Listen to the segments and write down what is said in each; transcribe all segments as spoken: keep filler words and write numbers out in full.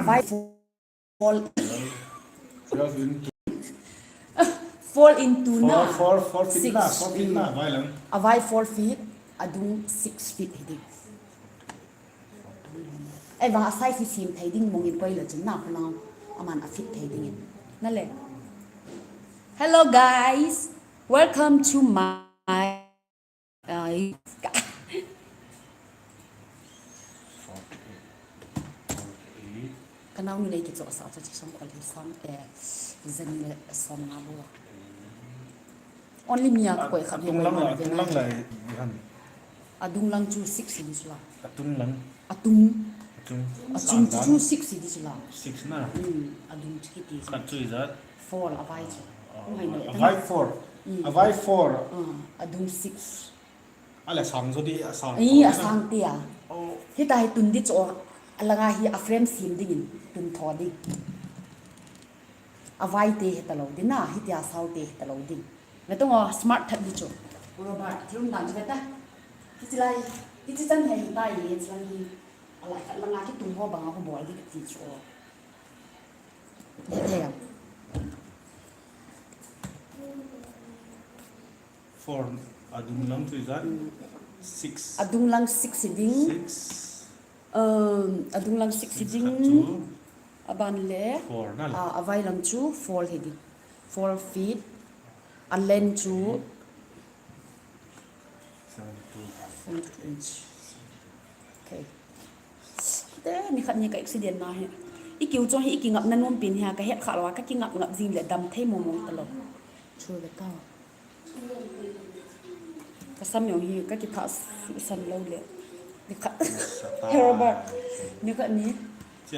Avai four, Twelve into four into na. Four, four, four feet na, Six. Four feet na, avai lang. Avai four feet, adung six feet hi ding. Ei, vang a size hi sim thei ding mong in koi le chun na, ko lang aman a fit thei ding in. Na le. Hello guys, welcome to my uh, Ka naunu nei kichoh sa chu chi som kol hi som, eh, zani le som nga bu. Only mi a ka koi khat hi. Atung lang la, atung lang la, han. Adung lang chu six hi di chu la. Atung lang. Atung. Atung. Achung chu chu six hi di chu la. Six na. Hmm, adung chu kiti chu. Khat chu is that? Four avai chu. Hung hai no. Avai four. Avai four. Ah, adung six. Ale sang jo di, asang. Ei, asang tia. Oh. Hita hi tun di chu, alanga hi a frame sim ding in, tun tho ding. Avai te heta lo ding na, hitia sao te heta lo ding. Ve tong o, smart that di chu. Robert, thil um dan chu ve ta. Hichi lai, hichi chan he hita ye, hichi lai hi. Alai khat langa kitung ho banga ho bol di kati chu. He he. Four, adung lang chu is that? Six. Adung lang six hi ding. Six. Um, adung lang six hi ding. Khat chu. Aban le. Four na le. Ah, avai lang chu four hi ding. Four feet. A length chu Seven two. Seven two inch. Okay. Te, ni khat ni ka accident na hi. I kiu chong hi, i kingap na nom pin hi, ka het kha lo, ka kingap ngap jing le dam thei mo mo ta lo. Chu le ta. Ka sam yong hi, ka kitha su san lo le. Ni khat. Herobar. Ni khat ni.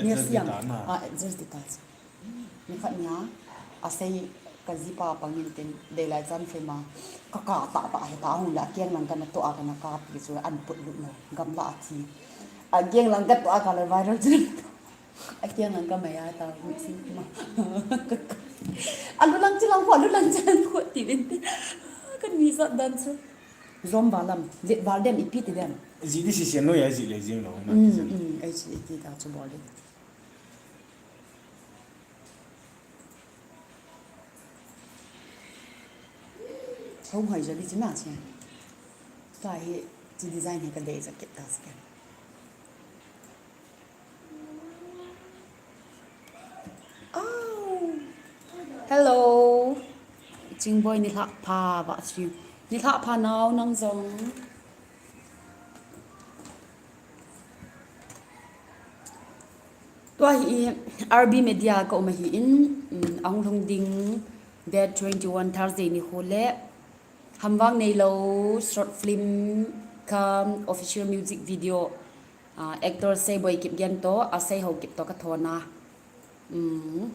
Ni siam. Ah, just di ta. Ni khat nia, asei ka jipa pangin tin, deilai chan film a, ka ka ta ta he ta hung la, akeng lang kana to a kana ka pi chu an put lut lo, gamla a thi. Akeng lang ka to a ka la viral chu. Akeng lang ka mai a ta, mi si ma. Alu lang chi lang ko, alu lang chi lang ko ti vin ti. Kan mi sat dan chu. Zom valam, let val dem ipi ti dem. Ji di si sian no ya ji le jing lo. Mm, mm, ai chi ti ta chu bol le. Hung hai jali chi na chi. Ka hi chi design hi ka dei jacket ta chi ka. Oh. Hello. Chingboi nilhah pha va chi. Nilhah pha nau nang jong. Tua hi R B Media ka um ahi in, um, ahung lhung ding date twenty-one Thursday ni khu le, hamvang neilou short film ka official music video, ah, actor Seiboi Kipgen to, a Sei Haokip to ka thona. Um,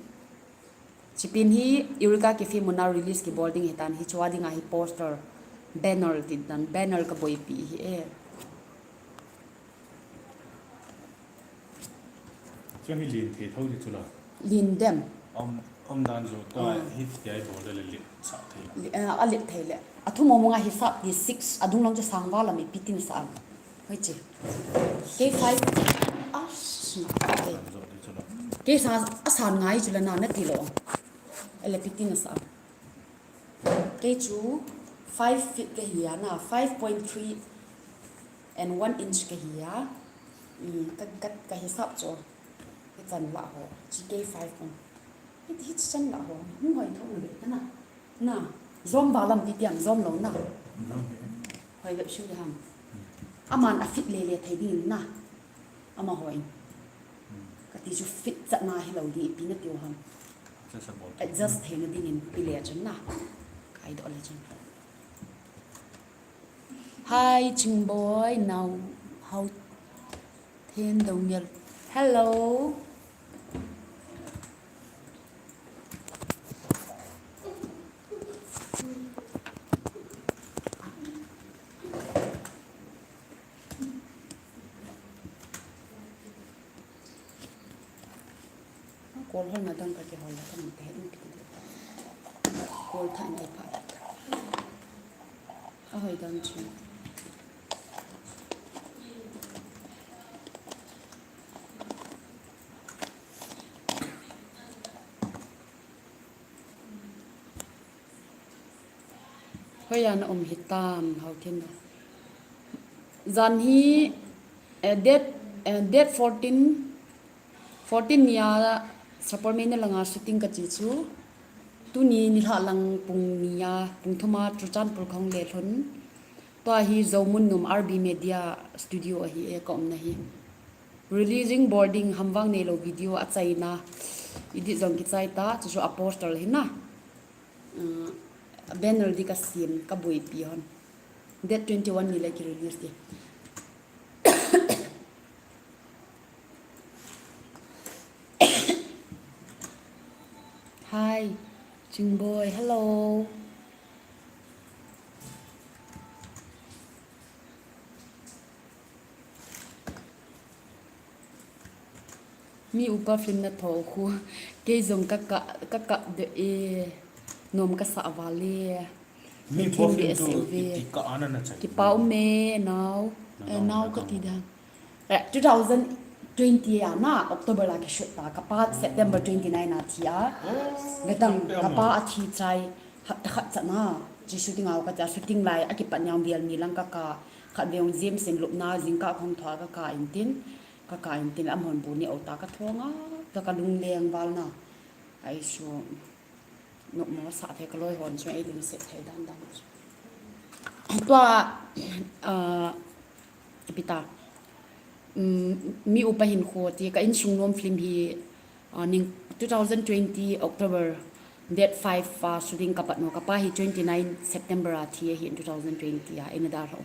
Chipin hi Eureka Cafe muna release kibol ding hitan, hichua dinga hi poster, banner ti dan, banner ka boipi hi e. Chu hi lin thei tho di chu la. Lin dem. Om, om dan jo to hi ti ai bol le lin sa thei la. Li-, eh, a lin thei le. A thu mo mo nga hi sap di six, adung lang chu sang va la mi pitin sa. Hoi chi. K five. Ah, okay. Kei sa, a san ngai chu la na, na ti lo. Ele pitin sa. Kei chu five feet ka hi a na, five point three and one inch ka hi a. Mm, ka, ka, ka hisap chu. Ka chan la ho. Chi kei five point. Hiti, hiti chan la ho. Hung hoi thong le ta na. Na, zom valam ti tiam zom lo na. Hoi le shu ham. Aman a fit le le thei ding na. Ama hoi. Ka ti chu fit chat na hi lo ding ipi na tiu ham. Adjust thei na ding in pi le chun na. Kai do le chun. Hi, Chingboi, now how Then Dongel. Hello. Kol hol na dang ka kihol la ka min te in pi. Kol tha in ai pha. A hoi dang chu. Hoiya na um hitam, Haothenlal. Jan hi, eh, date, eh, date fourteen, fourteen nia Sapormeina langa shooting kati chu. Tuni nilhah lang pung nia, pung thuma Churachandpur kahung lelhon. Tua hi Zomun Nom R B Media Studio ahi e, ka umna hi. Releasing boarding hamvang neilou video achaina. Edit jong kichai ta, chuchu a poster hi na. Uh, banner di kasem, kabuipi hon. Date twenty-one nile ki release di. Hi, Chingboi, hello. Mi upa film natho khu. Kei jong ka ka, ka ka de e. Nom kasah vale. Mi upa film tu iti ka ana na chai. Kipa ume nao. Eh, nao kati dan. Eh, two thousand twenty a na October la kishoot ta. Kapa September twenty-nine a thi a. Gatang kapa athi chai. Hapta khat chana. Chi shooting a kati a, shooting lai akipat niang vel ni lang kaka. Khatvei James in lupna jingkah kahung tho a kaka intin. Kaka intin lam hon bu ni ota kathonga. Kaka lungleng val na. Ai su. Nopmo sah thei kaloi hon chu eilungset thei dan dan. Tua, ah, ipi ta. Um, mi upa hinkho ti ka insung nom film hi, ah, ning two thousand twenty October date five a shooting kapat nao, kapa hi twenty-nine September a thi ahi in two thousand twenty a, eina dalha u.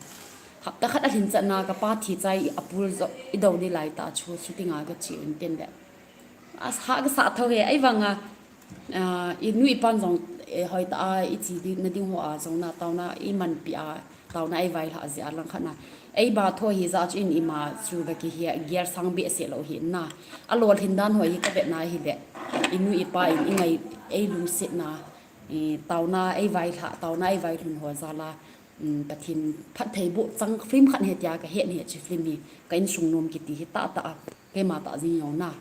Hapta khat alhin chatna kapa thi chai apul jo idou ni lai ta chu shooting a kache un tin le. Asa kasah tho he, ahivanga, ah, inu ipan jong, eh, hoitah a iche di, na ding ho a jong na taona imanpi a, taona eivailhah jeh a langkhat na. Eiba tho hi jeh chun ima chu gaki hi gear sang behseh lou hi na. Alolhin dan ho hi kavetna hile. Inu ipa in ingai eilungsetna, eh, taona eivailhah, taona eivailhun ho jal a. Um, Pathen phattheiboh chang film khat ahi tia kahet ahi, hiche film hi ka insung nom kiti hi tahtah a, keima tah jeng jong na.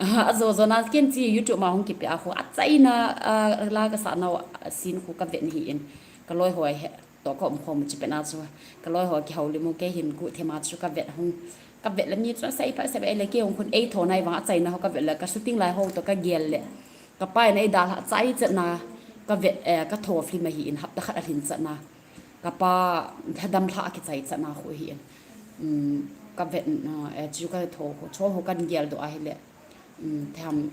Ajo jo na ken chi YouTube ma hung kipe a khu achaina, ah, la kasah nau, ah, scene khu kavet ahi in. Kaloi ho he, toh ka um khom u chi pet na chu. Kaloi ho kihoulim u kei hin guhthim a chu kavet hung. Kavet le mi chu seipha sep e le kei hung khun eitho nai vang achaina ho kavet le ka shooting lai ho toh kagel le. Kapa in eidalhah chai chetna kavet, eh, katho film ahi in hapta khat alhin chatna. Kapa lhadam lhah a kichai chatna khu ahi in. Um, kavet, uh, eh, chu katho khu, chu ho kagel doh ahile. Um, theham,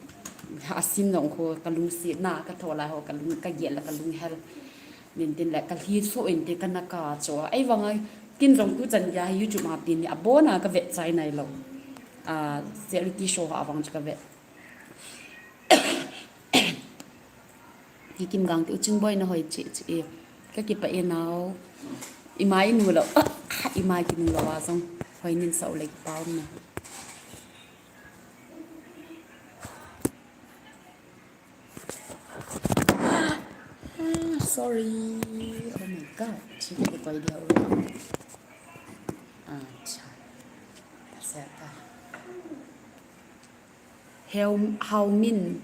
a scene jong khu kalungsetna, katho lai ho kalung, kagel le kalunghel. Nin tin le kalhi soh in tin kana ka chu. Ahivanga, ken jong tuchan gei a hi YouTube ma pin hi abon a kavet chai nailou. Ah, reality show ho a vang chu kavet. Hi Kimgang ti u Chingboi na hoi cheh cheh e. Kakipah e nao. Ima inu lou. Ah, ima kinu lou a jong. Hoi nin sa u le kipa um na. Ah, sorry. Oh my God. Chi ko koi dia u. Acha. Acha. Heo, Haomin.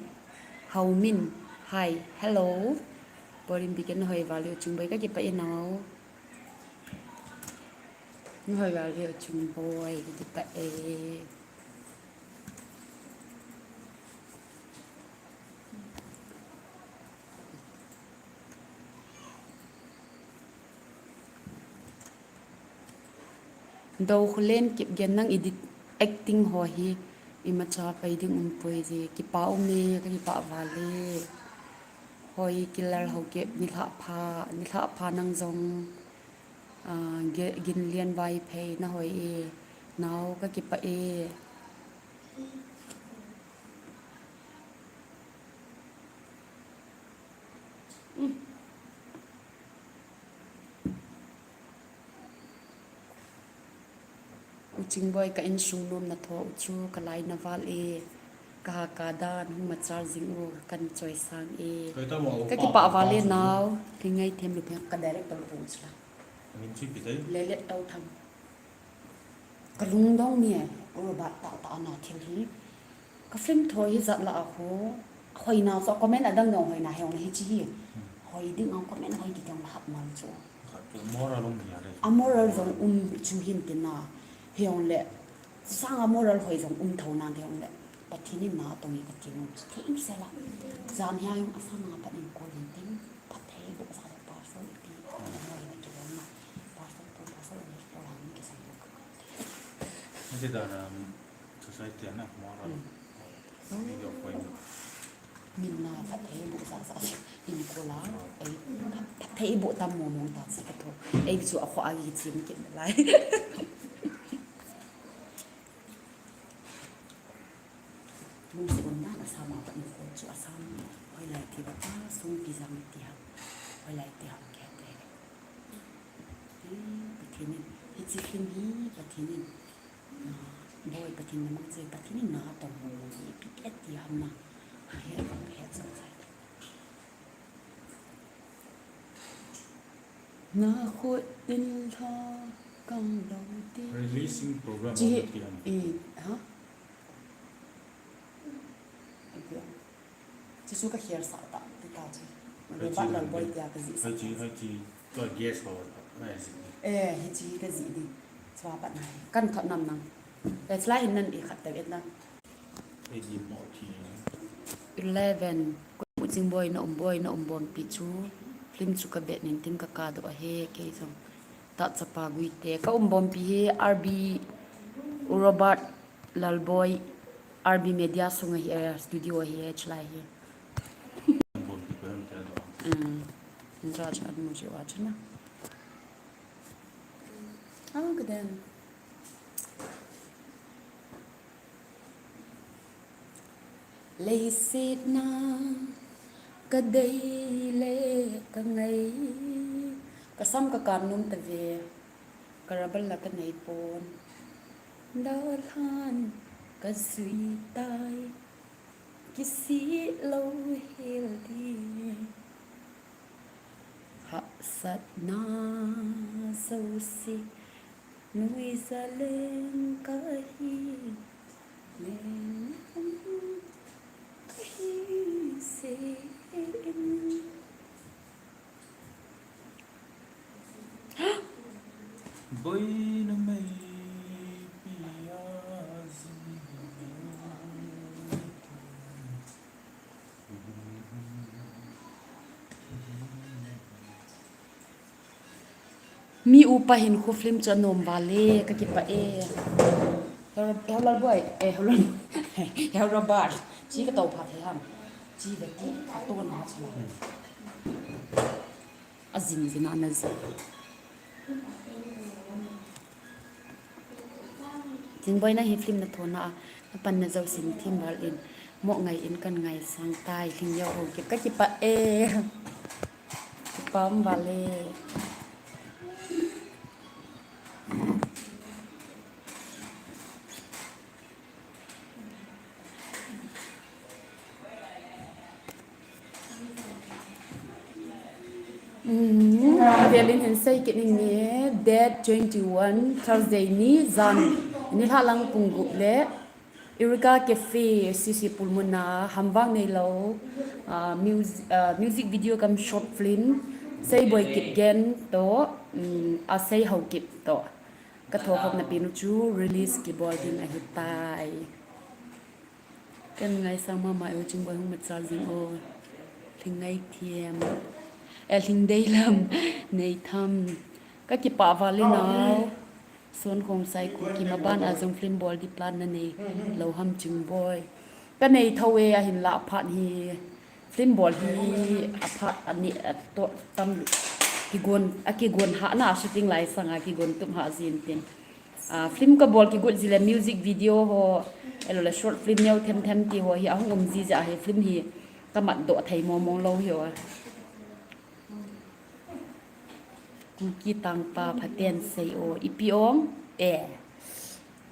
Haomin. Hi. Hello. Borin bikin hoi value chung bai kakipah e nao. Hoi value chung bai kakipah e. Doukhulen Kipgen nang edit acting ho hi imacha pai ding umpoi je, kipa um e, kakipah val e. Hoi Killer Haokip nilhah pha, nilhah pha nang jong, ah, Ge-, Ginlian Vaiphei na hoi e, nao kakipah e. U Chingboi ka insung nom na tho u chu ka lai na val e, ka ha ka dan hung machal jing u kan choi sang e. Ka kipah val e nao, ki ngai them lu phe ka director lu phe u chula. Lelet tau tham. Ka lungdong ni e, Robert ta ta na thil hi. Ka film tho hi jat la a khu, hoina chu comment a dang nong hoina he ong hi chi hi. Hoi ding ang comment hoi kiti ang hap mal chu. Khat chu moral um hi a le. A moral jong um chu hin tina. Hiong le. Sanga moral hoi jong um tho nan hiong le. Pathen in na tong i Pathen um chu thei se la. Jan hiang a sanga pat in ko din tin. Pathen bu sa le pastor i pi. Hoi na ki na. Pastor to pastor ni ko la ni ki sa. Ni ti da na society na moral. Ni yo ko. Min na phatthei bu sa sa in ko la, ei, phatthei bu tam mo mo ta si ka tho. Ei chu a kho a gi chim kin lai. Mun si un na na sa ma pa in ko chu a sa ma. Hoi lai ti ba ta sung pi jang ti ha. Hoi lai ti ha ke te. Ei, Pathen in, hichi khin hi Pathen in. Na, boi Pathen na mang che Pathen in na tong mo mo hi pi et ti ham na. He, he chang chai. Na khut in lha kang lo ti. Releasing program. Chi, a ti ham. Eh, ha? Ati ham. Chu chu ka hiar sa ta, ti ta chu. Hai chi Robert Lalboi tia ka ji sa. Hai chi, hai chi, ka guest ho, hai chi. Eh, hi chi ka ji di. Chua pat nai. Kan khat nam nang. Eh, chulai hin nan i khat ta et na. Hai chi mo chi. Eleven. Ko Chingboi na um boi, na um bom pi chu. Film chu ka bet nin tin ka ka do a he, kei jong. Ta chapa gui te. Ka um bom pi he, R B, U Robert, Lalboi, R B Media sunga hi, eh, studio hi, eh, chulai hi. Mm. Nja cha mu ji wa chana. Ang ka den. Leiset na ka dei le ka ngai. Ka sam ka kan num ta ve. Ka rabal la ka nei pon. Dalhan ka sui tai. Kisi lo hel di. Hahsatna jouse nuija leng ka hi. Leng ka hi se in. Boina mei pia zi. Mi upa hin khu film chu anom vale, ka kipah e. Hel-, Helal boy, eh, Helal, Helal bar. Chi ka to pha thei ham. Chi ve ti, a to na chu. A jing jing a na jing. Chingboi na hi film na thona a, na panna jousen thim val in, mo ngai in kan ngaisang tai, Lhingyao Haokip ka kipah e. Kipah um vale. Hmm, avel in hin sei kit ning e, date twenty-one, Thursday ni jan, nilhah lang pung gup le, Erica Cafe, C C Pulmuna, hamvang neilou, ah, mus-, ah, music video cum short film, Seiboi Kipgen toh, um, Asei Haokip toh. Ka thokhomna pinu chu release kibol ding ahitai. Kan ngaisang mama e, Chingboi hung machal jing o. Lhingngaithem. Eh, Lhingdeilam. Neitham. Ka kipah val e nao. Son Khongsai Kuki, maban a jong film bol di plan na neilou ham Chingboi. Ka nei tho e, ahinlah phat hi. Film bol hi a phat ani a to tam lu. Kigon, a kigon hahna shooting lai sanga kigon tum hah jin tin. Ah, film ka bol kigot ji le music video ho, ahilou le short film neo them them ti ho hi ahung um ji jeh a hi film hi ka mat doh thei mong mong lou hi o. Kuki tangpa phaten sei o, ipi ong e.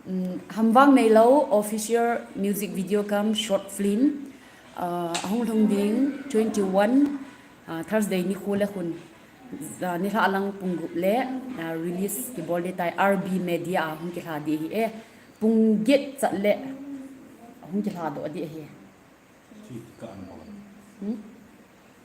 Mm, hamvang neilou official music video cum short film, ah, ahung lhung ding twenty-one, ah, Thursday nikho le khun, ah, nilhah lang pung gup le, ah, release kibol ding tai R B Media a hung kilha ding ahi e. Pung get chat le hung kilha doh ding ahi. Hmm?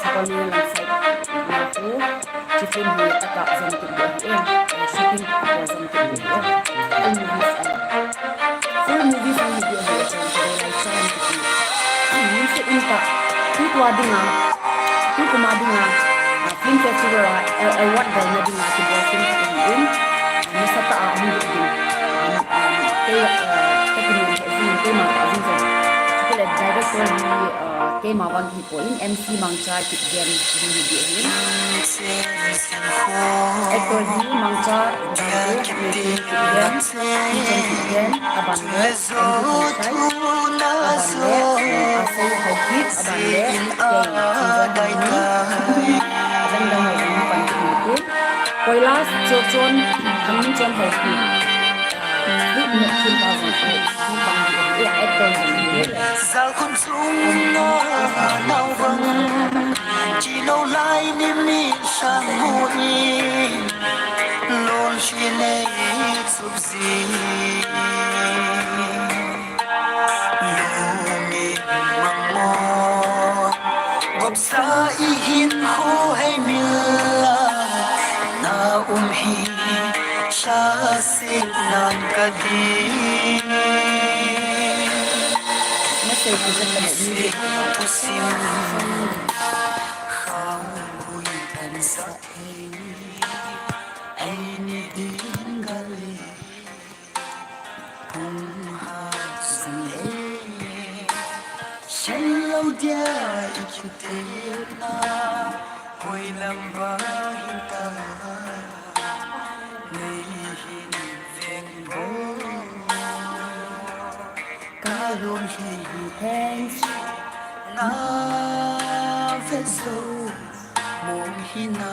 Sapormeina lang side na khu, chi film hi atah jom kit ding ahi e, shooting ho jom kit ding ahi e. Full movies, full movies hung hi ding ahi e, chun lai chang kiti. Min se in ta, tutua dinga, tukum a dinga, ah, film festival a, a-, award dalna dinga kibol film kiti ahin, ah, nasatah a hung hi ding. Um, um, kei, ah, kei kimin he jing, keima ka jing jong. Chule director hi, ah, keima vang hi poi, M C Mangcha Kipgen hung hi ding ahin. Actor hi Mangcha Dangte, Kipgen, Kipgen, Kipgen, aban le, Andrew Thangchai, aban le, Asei Haokip, aban le, kei, Chinjong Hangmi, adang dang ho jong pan kit in. Koilas Chochon, Hangminchon Haokip. Zalkhun sunga nauvang, chilou lai nimit sang muni, lolhin nei sup ji. Lungin mangmo, gopsa i hinkho hei mil a, na um hi, sa sik nan ka di. Message is in the music. Sing tu sim. Khang hui tan sa thei. Ei ni ding ka le. Hung ha sing le. Shen lo dia i kite na. Hoi lam ba hi ta. Nei hin veng bo. Ka lung hi hi heng. Na ve zo. Mong hi na.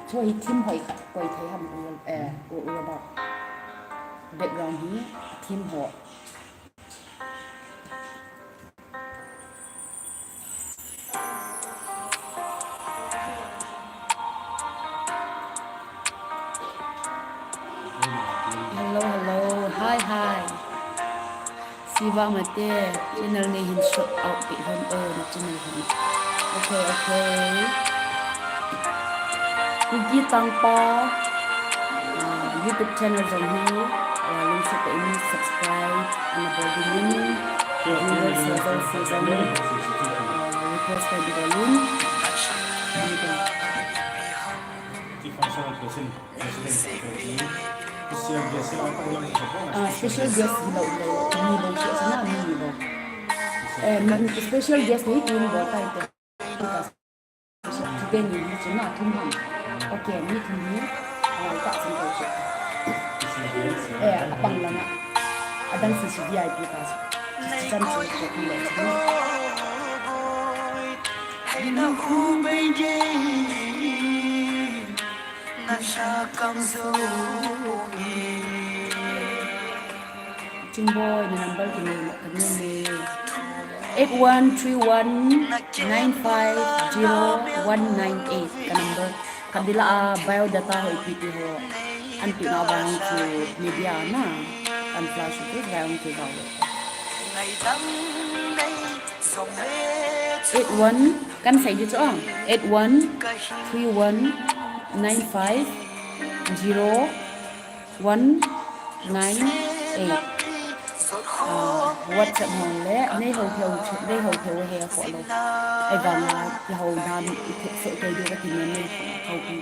Chu hi theme hoi khat koi thei ham u, eh, u, u ba. Background hi theme ho. Hello, hello. Hi, hi. Siva Mate, channel nei hin shout out peh hon o, na channel hin. Okay, okay. Kuki Tangpa, ah, YouTube channel jong hi, ah, lungset tah in subscribe, ana bol ding in, viewers ho jong, ah, request kan bol in. Ah, special guest hilou, lou, ni lou se, na, ni lou. Eh, special guest ni kin bol tai te. Today ni ni chun na thum ham. Okay, ni thum ni. Ah, ta sin ko se. Eh, apang langa. Adang si si V I P ta. Chan chu ko pi le. Hey na hu bei ge. Nasha kamjong e. Chingboy, na number kinei, kinei e. Eight one three one nine five zero one nine eight ka number. Kadila a biodata ho ipi ti ho. An pi na vang chu media na. An flash chu vang chu vang. Eight one, kan sei di chu ang. Eight one three one nine five zero one nine eight. Ah, WhatsApp hong le, nei ho theu, nei ho theu he kho lo. Ei vang a, ki ho dan, i thek so kei di ka ti ne ne, ho pi.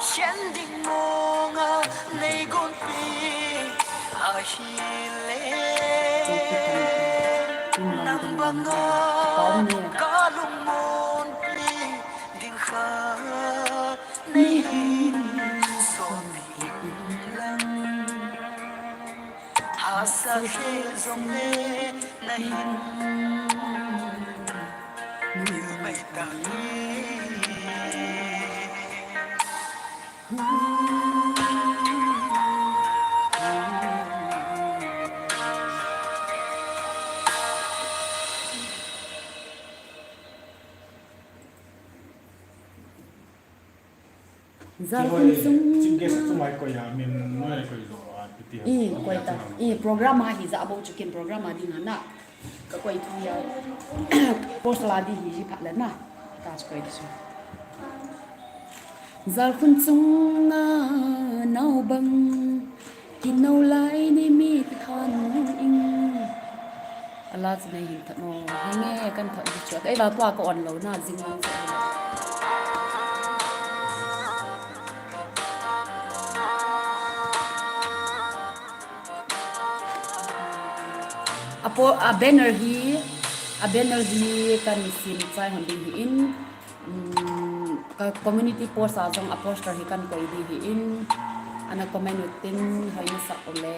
Sian ding mong a nei gon pi ahile, nang bang a ka lung mon pi ding kha nei hin son in lang. Hasa he jong le na hin. Zalkhun sung. Chief guest chu mai koi a, min noi koi lo a, piti ha. I, koi ta. I, program a hi ja bo chu kin program a ding hana. Ka koi thu ya. Post la di hi ji phat le na. Ta chu koi di su. Zalkhun sung na nau bang. Kin no lai ni mi ti than ing. Ala chu nei hin that no. Henge kan that di chu. Kei la tua ka on lo na jing lang sa. Apo, a banner hi, a banner hi kan sim chai hon ding hi in. Um, ka community post a jong a poster hi kan koi di hi in, ana comment utin hoi na sa ule.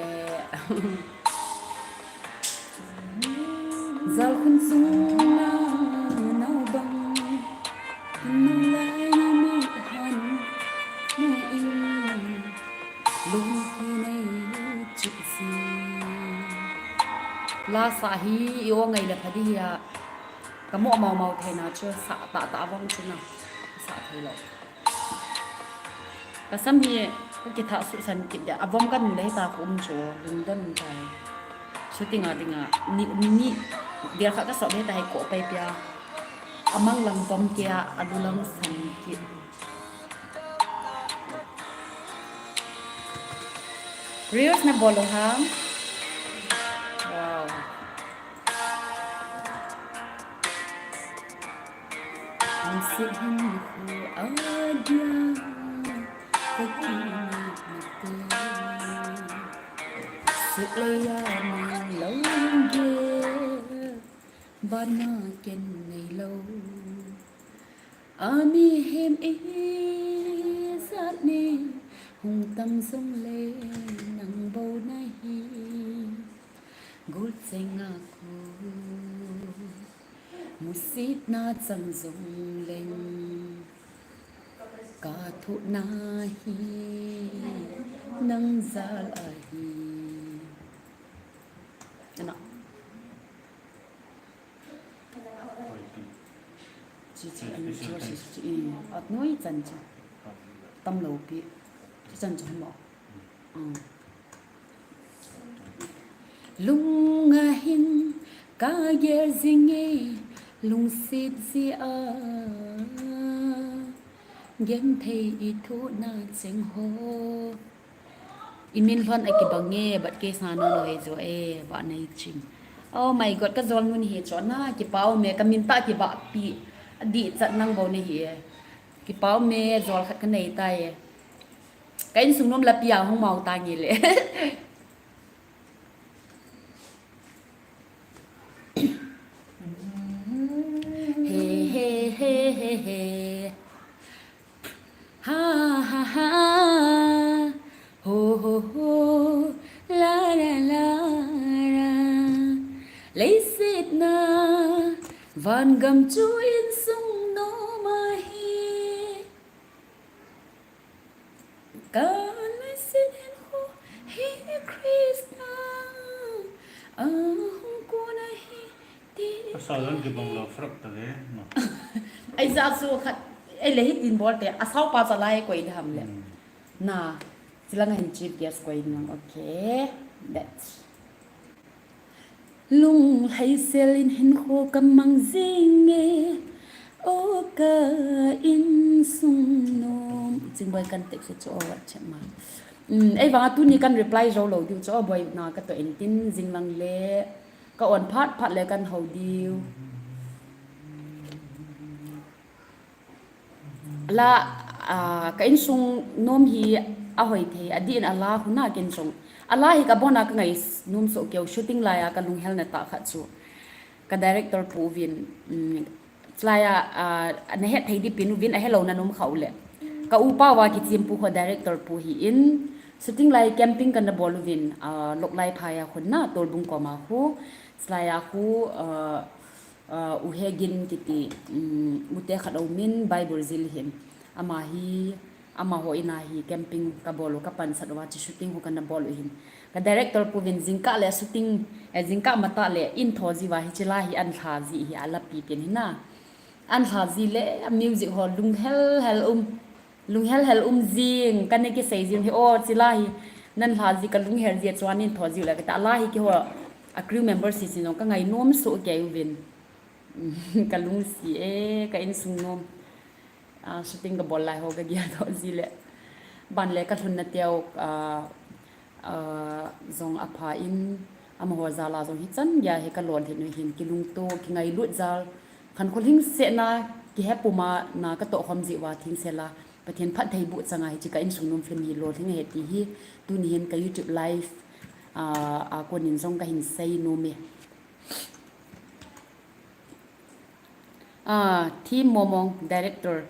Zalkhun sung na nau bang. Lungki nei chu si. La sa hi i o ngai le pha di hi a. Ka mo mau mau thei na chu sa ta ta vang chu na. Sa thei lo. Ka sam hi ka kitha su san kit dia. A vom kan le ta ko um chu. Lungdon tai. Shooting a dinga. Ni, ni, ni. Dia kha ka so le ta hai ko pai pia. Amang lang vom kia. A du lang san kit. Reels na bol u ham? Wow. Nungsit hin khu adia. Ka ki na na te. Sik le ya na lo ge. Bana ken nei lo. Ami hem ijat ni hung tam jong le nang bou nahi. Gul chenga khu musit na chang jong leng ka thu nahi nang jal ahi. Ana. Chi chi, ani chi, chi, chi, i, at noi chan chi. Tam lo pi. Chi chan chi mo. Mm. Lung a hin ka gel jing e, lungsit ji a. Gen thei i thu na cheng ho. I min lhon a kibang e, but kei sa no no hei jo e, ba nei chim. Oh my God, ka jol nun hi cho na, kipa um e, ka min ta kiba pi, di chat nang bou nei hi e. Kipa um e, jol khat ka nei ta e. Ka insung nom lapi a hung mau ta nge le. He, he, he, he, he. Ha, ha, ha. Ho, ho, ho. La, la, la, la. Leiset na. Van gam chu insung nom ahi. Ka leiset hin khu hi Krista. A hung kun ahi. Ti. Pasal lam kibang lo frak ta ve, no. Ai ja su khat, ai le hitin bol te, a sao pa cha lai koi da ham le. Hmm. Na, chilang hin chief guest koi nang, okay. That's. Lung lhai sel in hin khu ka mang jing e, o ka insung nom. Ching boi kan tek se chu o wa che ma. Um, ei vang a tuni kan reply jo lo diu chu o boi na ka to en tin jing lang le. Ka on phat phat le kan ho diu. La, ah, ka insung nom hi a hoi thei, a din a la huna ken sung. A la hi ka bona ka ngai s-, nom so keu shooting lai a ka lunghel na ta khat chu. Ka director pu vin, mm, chlai a, ah, na het thei di pin u vin a hello na nom kha u le. Ka upa wa ki chim pu kho director pu hi in, shooting lai camping kan na bol u vin, ah, lok lai phai a khun na tol bung koma khu, chlai a khu, ah, Ah, u Hegin kiti, um, u te khat a um in Bible zil hin. Ama hi, amaho in a hi camping ka bol u ka pansat uva chu shooting ho ka na bol u hin. Ka director pu vin jingkah le shooting, eh, jingkah matah le in tho jiu va hi chila hi an lha ji hi a lapi pen hi na. An lha ji le music ho lunghel hel um. Lunghel hel um jing, ka ne kisei jing hi, o, chila hi, nan lha ji ka lunghel ji a chuan in tho jiu le, ka ta la hi keiho, a crew member si si jong ka ngai nom so kei u vin. Ka lungsi e, ka insung nom. A, shooting ka bol lai ho ka gel tho ji le. Ban le ka lhun na teu, a, a, jong a pha in, amaho jal a jong hi chan gei a hi ka lolhin u hin, kilungto, kingailut jal, khankho lhingset na, kihe puma na ka tohkhom jiu va thingsel a, Pathen phattheiboh chang a hi chi ka insung nom film hi lolhing ahi ti hi, tuni hin ka YouTube live, a, a kon in jong ka hin sei nom e. Ah, Thim Momong, director.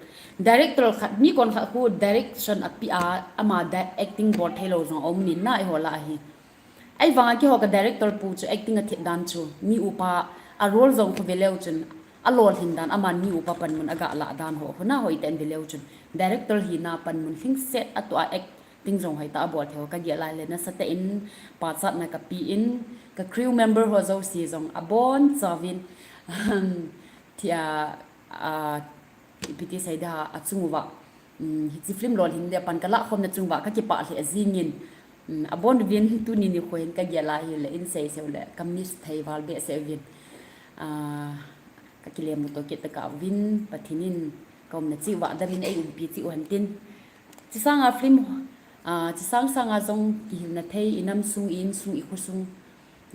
Director khat, mi kon khat khu direction a pi a, ama di-, acting bol thei lo jong a um nin na eiho lah a hi. Ahivang a keiho ka director pu chu acting a thip dan chu, mi upa a role jong khu ve leu chun, a lolhin dan, aman mi upa panmun a ga lah dan ho, khu na hoi ten ve leu chun, director hina panmun lhingset a toh a act, Acting jong hoitah a bol thei ho kagel lai le, nasatah in pachatna kape in, ka crew member ho jouse jong abonchauvin, thia, a, ipi ti seida, achung uva, um, hiche film lolhin dia pan kalahkhomna chung uva kakipah lheh jingin, um, abonuvin tuni nikho hin kagel a ahile, in seisei u le ka miss thei val behseh uvin, a, kakilemu toh kit tokah uvin, Pathen in kaumna cheh uva adang in eiumpi cheh u hen tin. Chesanga film, a, chesang sanga jong kihilna thei, inam sung, i-in sung, ikho sung,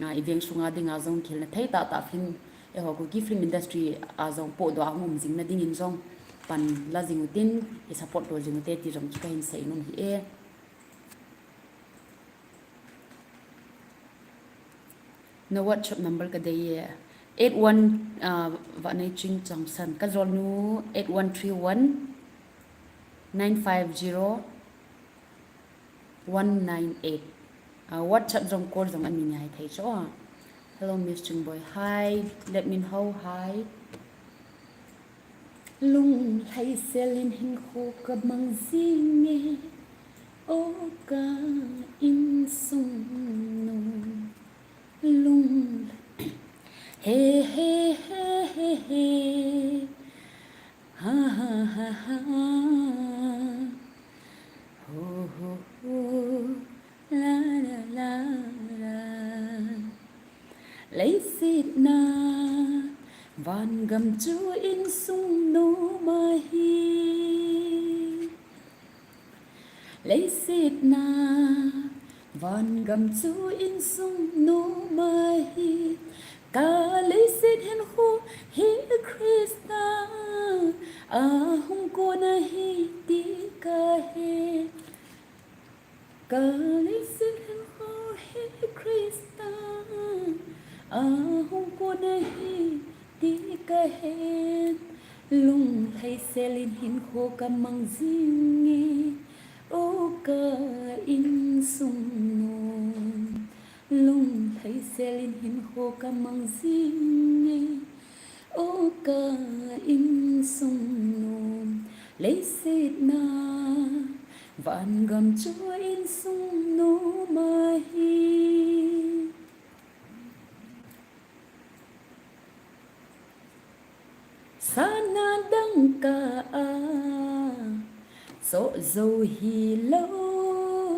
a, iveng sunga dinga jong kihilna thei tahtah film, eiho Kuki film industry a jong pohdoh a hung um jing na dingin jong pan la jing utin, i support to jing ute ti jong chu kahin seinom ahi e. Na WhatsApp number kadei e. Eight one, ah, Vaneiching Changsan. Kajolnu eight one three one nine five zero one nine eight. Ah, WhatsApp jong call jong ani ngai thei chu. Hello, Miss Chingboi. Hi. Let me know. Hi. Lunglhaisel in hinkho kamang jinge, o ka insung nu. Lung, he, he, he, he, he. Ha, ha, ha, ha. Ho, ho, ho. La, la, la, la. Leiset na vangam chu insung nom ahi. Leiset na vangam chu insung nom ahi. Ka leiset hinkho hi Christa a hung kon ahi ti kahe. Ka leiset hinkho hi Christa a hung kon ahi ti kahe. Lunglhaisel in hinkho kamang jinge, o ka insung nu. Lunglhaisel in hinkho kamang jinge, o ka insung nu. Leiset na vangam chu insung nom ahi. Sana dangka a choh jou hilou,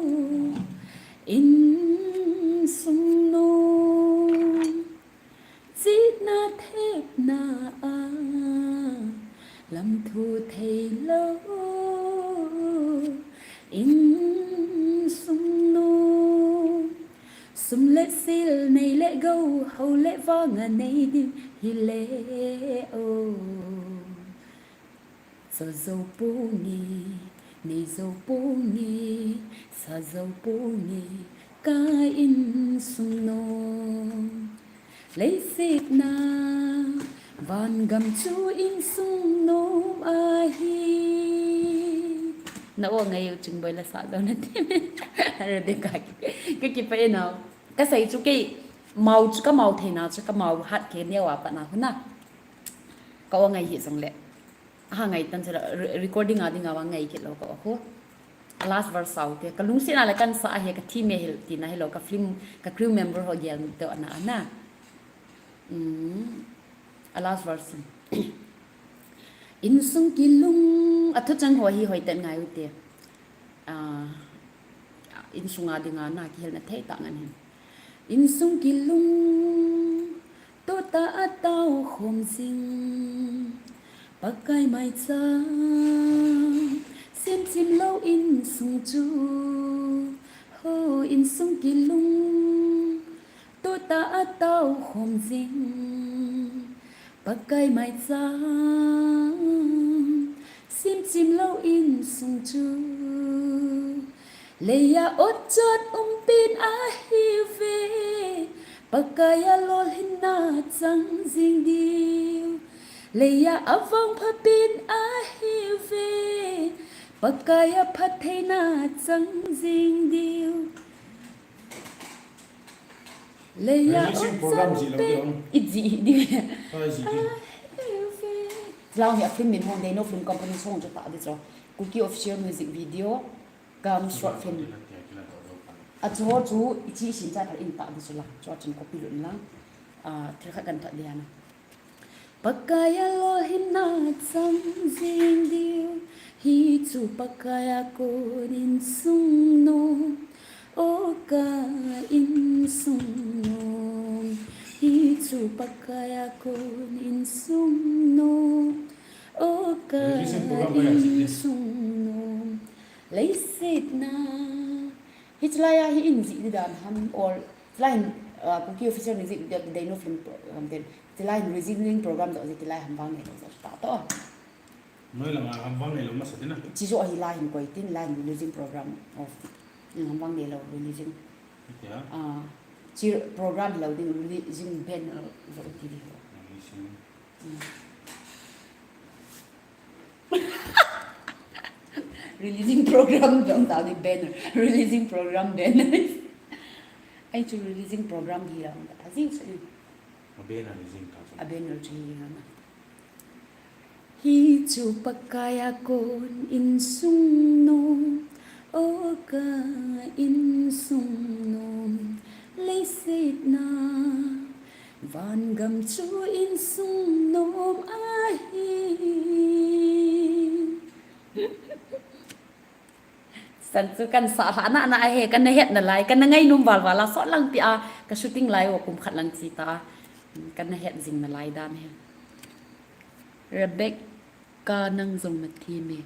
insung nom. Chihna thepna a lam thu theilou, insung nom. Sum le sil nei le gou, hou le vang a nei ding hile o. Choh jou ponge, nei jou ponge, sa jou ponge, ka insung nom. Leiset na vangam chu insung nom ahi. Na o ngai u Chingboi la sa jou na ti. Are de ka ki, ka kipah e nao. Ka sei chu kei mau chu ka mau theina chu ka mau hat kei neo a pat na khu na. Ka o ngai hi jong le. Aha ngai tan chu la, re-, recording a dinga vang ngai kit lou ka o khu. Last verse sau te. Ka lungset na le kan sa ahi ka thi me hil tina hilou ka film, ka crew member ho gel to ana ana. Mm. A last verse. Insung kilung, a thucheng ho hi hoiten ngai u te. Ah, insung a dinga na kihilna thei tah ngan hin. Insung kilung, to tah a tao khom jing. Pakai maicham, sim chim lou insung chu. Ho insung kilung, to tah a tao khom jing. Pakai maicham, sim chim lou insung chu. Leiya otchot umpin ahi ve. Pakai a lolhinna chang jing diu. Leiya avangpha pin ahi ve. Pakai a phattheina chang jing diu. Leiya releasing program ji lou di hon. I ji di. Hai ji di. Lau hi a film min hong dei no film company song chu ta di cho. Kuki official music video. Ram short film. Achu chu ichi sin cha thal in ta di chu la. Chu chun copy lut lang. Ah, thil khat kan thot dia na. Pakai a lolhinna chang jing diu, hichu Pakai a kon insung nom, o ka insung nom, hichu Pakai a kon insung nom, o ka insung nom. Leiset na. Hichu lai a hi in ji di dan ham or lai hin, ah, Kuki official music video dei no film program den. Chulai hin releasing program joh ji, chulai ham vang neilou joh ta to. Noi langa ham vang neilou masa tina. Chi joh hi lai hin koi tin, lai hin releasing program of, mm, ham vang neilou releasing. Tia. Ah, chi program hilou ding releasing banner joh ti di ho. Releasing. Mm. Releasing program jong ta di banner. Releasing program banner. Ai chu releasing program hi jong ta jing chu. A banner jing ta chu. A banner chu hi jong na. Hichu Pakai a kon insung nom, o ka insung nom, leiset na. Van gam chu insung nom ahi. San chu kan sa hla na na ahi, kan na het nalai, kan na ngai nom val val a, sot lang pi a, ka shooting lai o kum khat lang chi ta, kan na het jing nalai dan hi. Rebecca nang jong na thi me.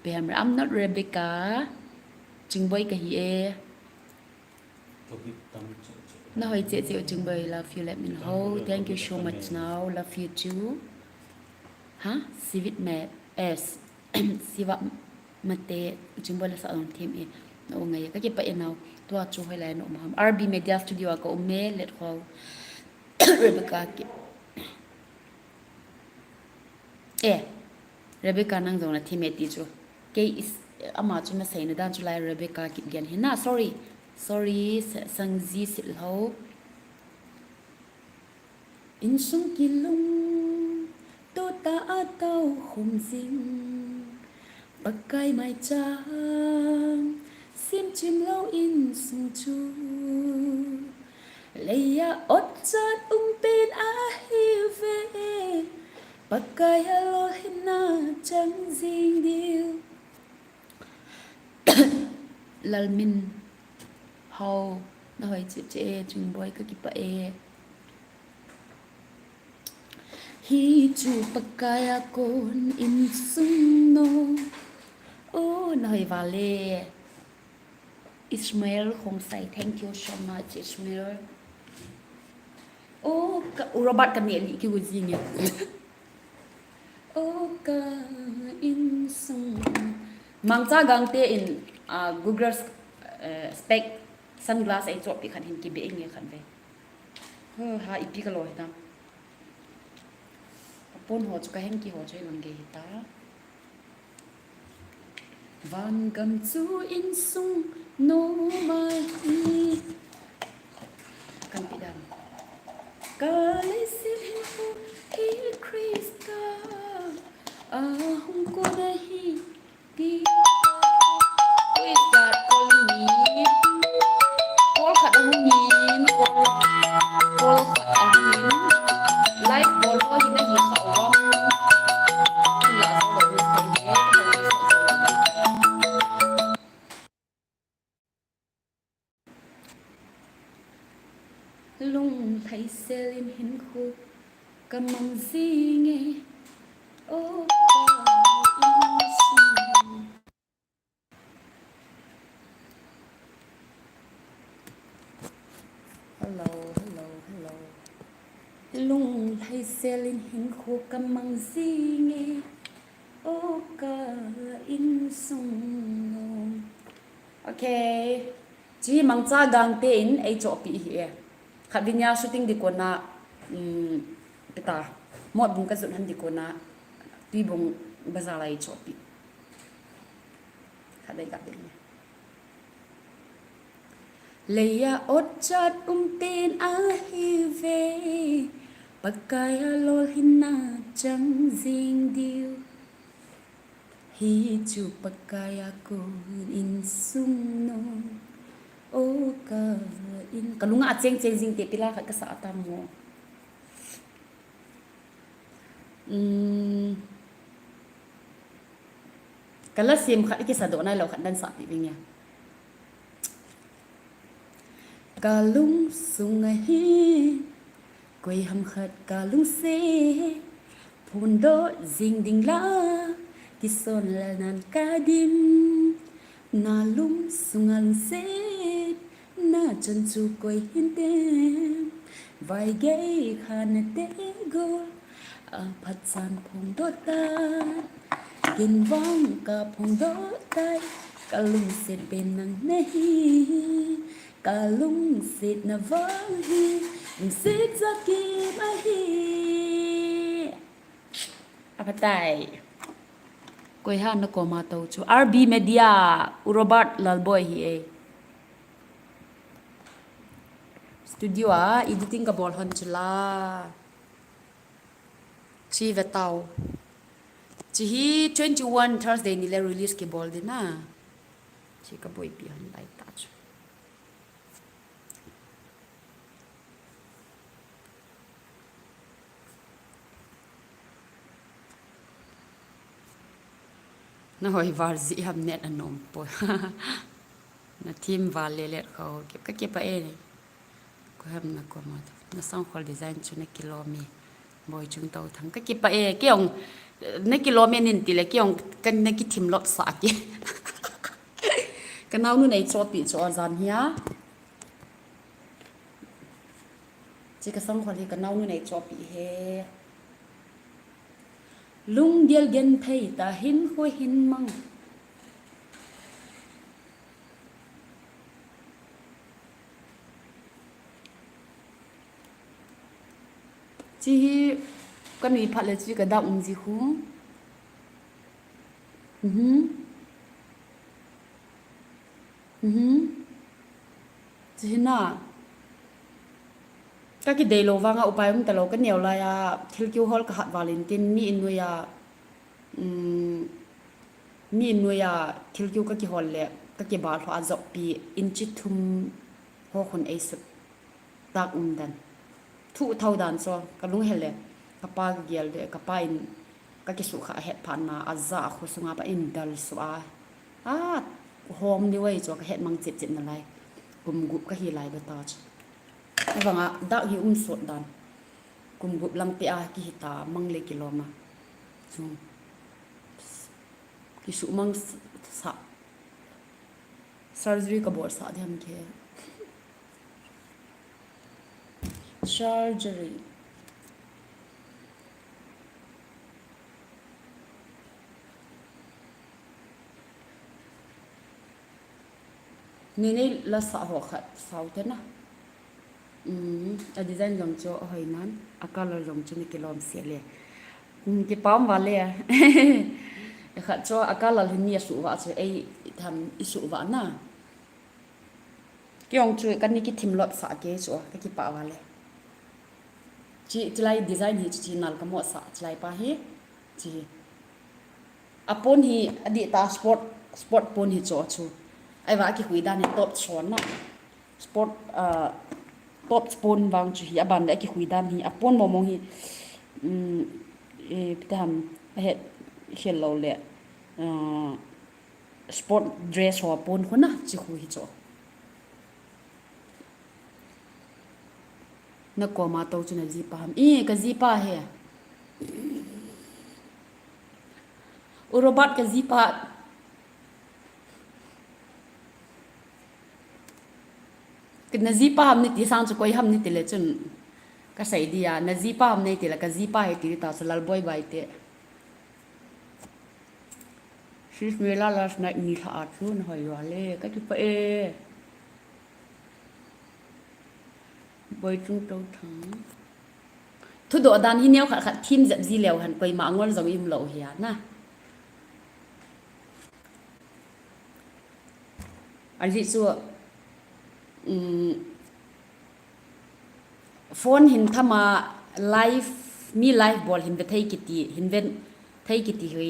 Pe ham, I'm not Rebecca. Chingboi ka hi e. Na hoi cheh cheh u Chingboi, love you, let me know. Thank you so much now, love you too. Ha? Sivit me, es. Siva mate, Chingboi la sa long team e. Na u ngai, ka kipah e nau. Tua chu hoilai na um ham. R B Media Studio a ka um e, let ho. Rebecca ki. Eh, Rebecca nang jong na thi me ti chu. Kei is, ama chu na seina dan chu lai Rebecca Kipgen hi na. Sorry. Sorry, sa-, Sangji Silhou. Insung kilung, tuta a tao khum jing. Pakai maicham, simchim lou insung chu. Leiya otchat um pen ahi ve, Pakai a lolhinna chang jing diu. Lalminhao, na hoi cheh cheh e, Chingboi ka kipah e. Hichu Pakai a kon insung nom. Oh, na hoi val e. Ishmael Khongsai, thank you so much, Ishmael. Oh, ka, u Robert ka neh lih kiu jing e. Oh, ka insung. Mangcha Gangte in, ah, Google, eh, spec, sunglass ei chohpeh khat hin kibe inge khat ve. Ho, ha, ipi ka lo hitam. Apon ho chu ka heng kiho chu hilang ge hita. Van gam chu insung nom ahi. Kan pi dan. Ka leiset hinkho hi Christa a hung kon ahi. Who is that calling me? Call khat ahung in, call, call khat ahung in. Live call ho hi nahi kha uvam. Ila sa lo ni kha uvam. Lunglhai sel in hinkho ka mang jing e. Oh, ka insung. Hello, hello, hello. Lunglhai sel in hinkho ka mang jing e. Oh, ka insung nom. Okay. Chi Mangcha Gangte in ei chohpeh hi e. Khatvei nia shooting ding kona, um, peta. Motbung ka jot han ding kona. Tuibong bazar a ei chohpeh. Khatvei ka ding. Leiya otchat um pen ahi ve. Pakai a lolhinna chang jing diu. Hi chu Pakai a kon insung no. O ka in. Ka lunga a cheng cheng jing te pila khat ka sa tam mo. Um, ka la sim khat ki sa do nai lo khat dan sa pi ving ya. Ka lungsung a hi, koi ham khat ka lungset, phondoh jing ding la, kison lal nan ka dim. Na lungsung a lungset, na chun chu koi hin tem, vai gei kha na te go. A phat chan phongdoh tai, kin vang ka phongdoh tai, ka lungset pen nang nahi, ka lungset na vang hi, lungset ja kim ahi. A phat tai. Koi ham na koma to chu. R B Media, U Robert Lalboi hi e. Studio a editing ka bol hon chu la. Chi ve tau. Chi hi twenty-one Thursday ni le release ki bol ding na. Chi ka boipi hon lai ta chu. Na hoi val ji ham net a nom po. Na thim val le let kho ke ka ke pa e. Ko ham na ko ma. Na sang khol design chu na kilo mi. Boi chung tau thang ka ke pa e. Ke ong na kilo mi nin ti le ke ong ka na ki thim lot sa ke. Ka nau nu nei cho pi cho jan hia. Chi ka sang khol hi ka nau nu nei cho pi he. Lungdel gen thei ta hin khu hin mang. Chi hi ka nui phat le chi ka da um ji khu. Mhm. Mhm. Chi hi na. Ka ki dei lo vanga upai um ta lo ka neo lai a thil kiu hol ka hat valin tin mi in nui a, um, mi in nui a thil kiu ka ki hol le ka ki bal ho a jok pi inchi thum ho khun ei sut tak um dan. Thu thau dan so ka lung hel le ka pa ka gel le ka pa in ka ki su kha het phan na a ja a khu sunga pa in dal su a. A hom ni wai cho ka het mang chit chit na lai. Kum gup ka hi lai ba ta chu. Avanga dak hi um sot dan. Kum gup lang pe a ki hi ta mang le ki lom a. Chu. Ki su mang s-, sa. Surgery ka bol sa diam ke. Surgery. Ni nei la sa ho khat sau te na. Um, a design jong chu a hoi nan, a color jong chu ni kilom se le. Um, ki pam va le. Khat chu a color hin ni a su va chu ei tham i su va na. Ki ong chu ka ni ki thim lot sa ke chu ka ki pa va le. Chi, chi lai design hi chu chi nal ka mo sa chi lai pa hi. Chi. A pon hi a di ta sport, sport pon hi cho chu. Ai va ki hui dan hi top chon na. Sport, ah, top pon vang chu hi a ban le ki hui dan hi. A pon mo mo hi, um, eh, pita ham, a het khel lo le, ah, sport dress ho pon khu na chi khu hi cho. Na koma to chu na jipa ham. I, ka jipa he. U Robert ka jipa. Ka na jipa ham ni ti sang chu koi ham ni ti le chun. Ka sei dia, na jipa ham ni ti le ka jipa he ti ta chu Lalboi bai te. Sis Mela last night ni tha a chu na hoi va le, ka ti pa e. Boi chung to thang. Thudoh dan hi neo khat khat thim jep ji leo han koima angol jong im lo hi a na. A ji chu, um, phone hin thama live, mi live bol hin ve thei kiti, hin ve thei kiti hi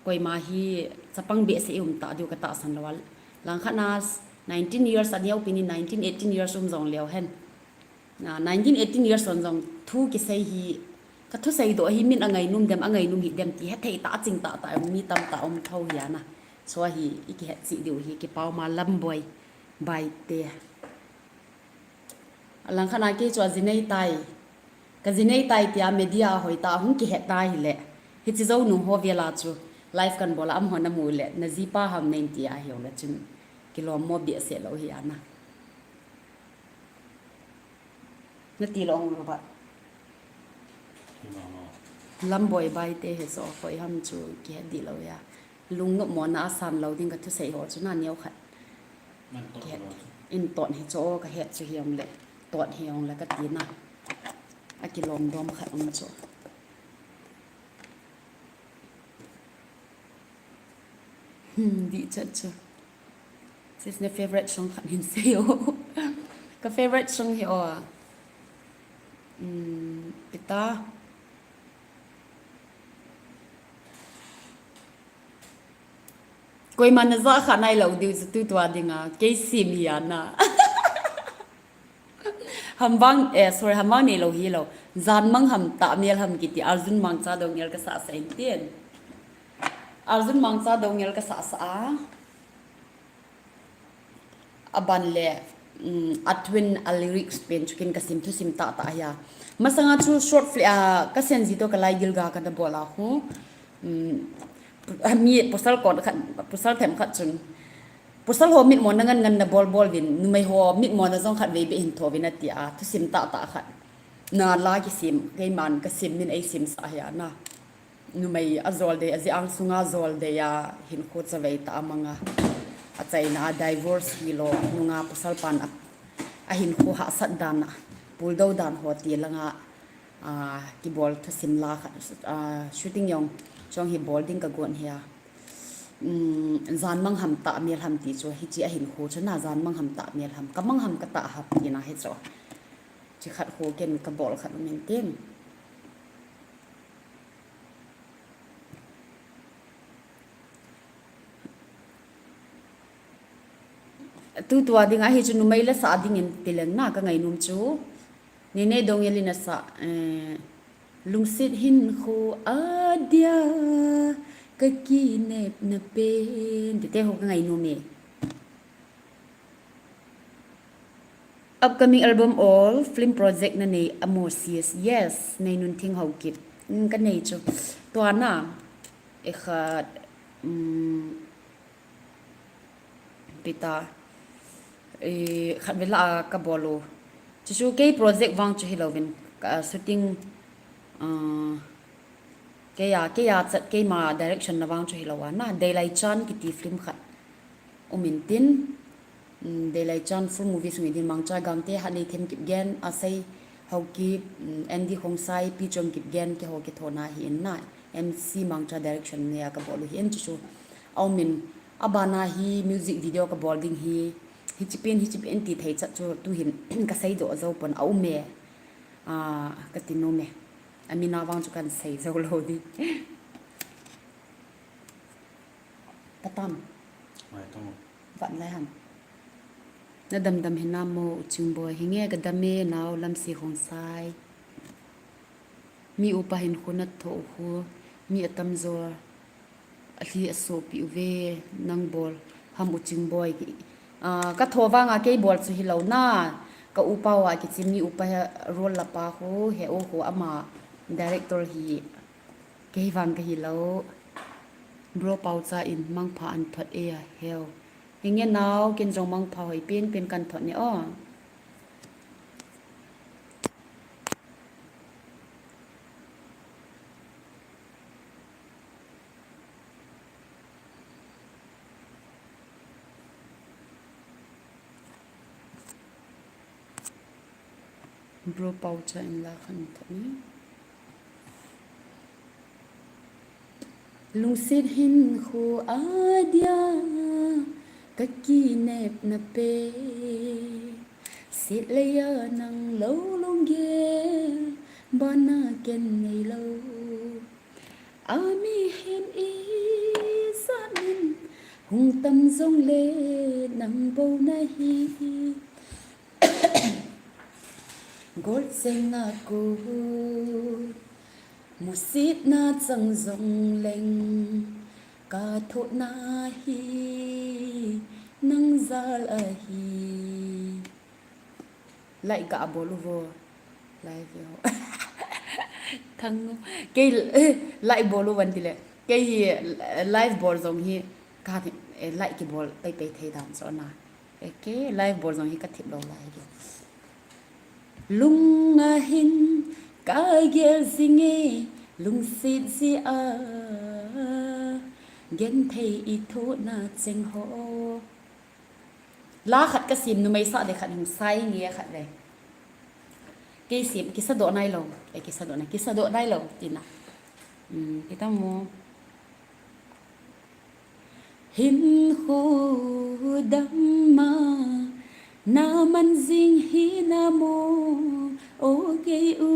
Koima hi chapang behseh i um ta diu ka tahsan lou a. Langkhat na nineteen years a neopen in nineteen, eighteen years um jong leu hen. Na nineteen, eighteen years on jong thu kisei hi, ka thusei doh hi min a ngainom dem, a ngainom hi dem ti hethei ta, a ching ta ta mi tamtah um thou hi ana. So hi i kihet cheh diu hi kipah ma Lamboi Baite. Alangkhat na kei chu a jinei tai. Ka jinei tai tia media a hoi ta hung kihet ta hile. Hiche jou nung ho vel a chu live kan bol a amaho na mu le, na jipa ham nei ti a hiu le chun kilom mo behseh lou hi ana. Na ti lou hung lou ba. Lamboi Baite hi chu hoi ham chu kihet di lou ya. Lungnop mona a san lou ding ka thusei ho chu na neo khat. Kihet in ton hi chu ka het chu hiong le. Ton hiong le ka ti na. A kilom dom khat um chu. Hmm, di chat chu. Sis na favorite song khat hin sei o. Ka favorite song hi o. Hmm, pita. Koima na ja kha nai lou diu chu tutua dinga, kei sim hi ana. Hamvang, eh, sorry, hamvang nei lou hi lou. Jan mang ham tah mel ham kiti, Arjun Mangcha dongel ka sa sa in tin. Arjun Mangcha dongel ka sa sa a. Aban le, um, a twin a lyrics pen chu kin ka sim thusim tah tah hi a. Masanga chu short film, ah, ka sen ji to ka lai gilga ka na bol a khu. Um, mi pasal kon khat, pasal them khat chun. Pasal ho mitmo na ngan ngan na bol bol vin, numei ho mitmo na jong khat vei be hin tho vin ati a, thusim tah tah khat. Na la kisim, keiman ka sim min ei sim sa hi a na. Numei a jol dei, a ji ang sunga jol dei a hinkho chavei tah a manga. A chaina a divorce hi lou, nunga pasal pan a, a hinkho hahsat dan a, puldou dan ho ti langa, a, kibol thusim la khat, a, shooting jong, jong hi bol ding ka gon hi a. Um, jan mang ham tah mel ham ti chu, hiche a hinkho chu na jan mang ham tah mel ham, ka mang ham ka tah ham ti na hi chu. Chi khat ho ken ka bol khat um in tin. Tutua dinga hi chu numei la sa dingin ti leng na ka ngainom chu. Nene Dongel in a sa, eh, lungset hinkho a dia ka kinepna pen. Ti te ho ka ngainom e. Upcoming album or film project na nei a mo sis? Yes, Neinunthing Haokip. Mm, ka nei chu. Tua na, e khat, mm, pita, e khat vela a ka bol u. Chu chu kei project vang chu hi lou vin, ka shooting, ah, kei a, kei a chat keima direction na vang chu hi lou a na, Deilai Chan kiti film khat. Um in tin, mm, Deilai Chan full movie sung in tin Mangcha Gangte, Hatnei Themkip gen, Asei Haokip, mm, Andy Khongsai, Pi Chomkip gen, keiho kithona hi in na, M C Mangcha direction nei a ka bol u hi in chu chu. A um in, a bana hi music video ka bol ding hi, hiche pen, hiche pen ti thei chat chu tu hin ka sei doh jou pon a um e. Ah, ka ti nom e. A min a vang chu kan sei jou lou ding. Patam. Mai tong. Vat lai ham. Na dam dam hinam mo U Chingboi? Hinge ka dam e nao, Lamsi Khongsai. Mi upa hinkho na thoh u khu, mi atam jo alhi asopi uve, nang bol ham U Chingboi. Ah, ka tho vanga kei bol chu hi lou na, ka upa uva kichi mi upa hi role la pa khu, he u khu ama director hi. Kei vang ka hi lou. Bro Paocha in mangpha an thot e a heu. Hinge nao, ken jong mangpha hoi pen pen kan thot ne o. Bro Paocha in la khan thot ni. Lungset hinkho a dia ka kinepna pen, setlei a nang lou lunggel, bana ken nei lou. Ami hin i Hung tam jong le nang bou nahi. Gol chenga ko musit na chang jong leng ka thoh nahi nang jal ahi. Like ka bol uvo. Live yo. Thang. Kei, eh, like bol uvo tile. Kei hi, eh, live bol jong hi ka, eh, like kibol pei pei thei dan so na. Eh, kei live bol jong hi ka thip lou lai hi. Lung a hin ka gel jing e, lungset jeh a gen thei i thoh na cheng ho. La khat ka sim numei sa de khat hung sai nge khat de. Kei sim kisa doh nai lou. Kei kisa doh nai, kisa doh nai lou tina. Hmm, kita mo. Hin khu dam ma na man jing hi na mo o kei u.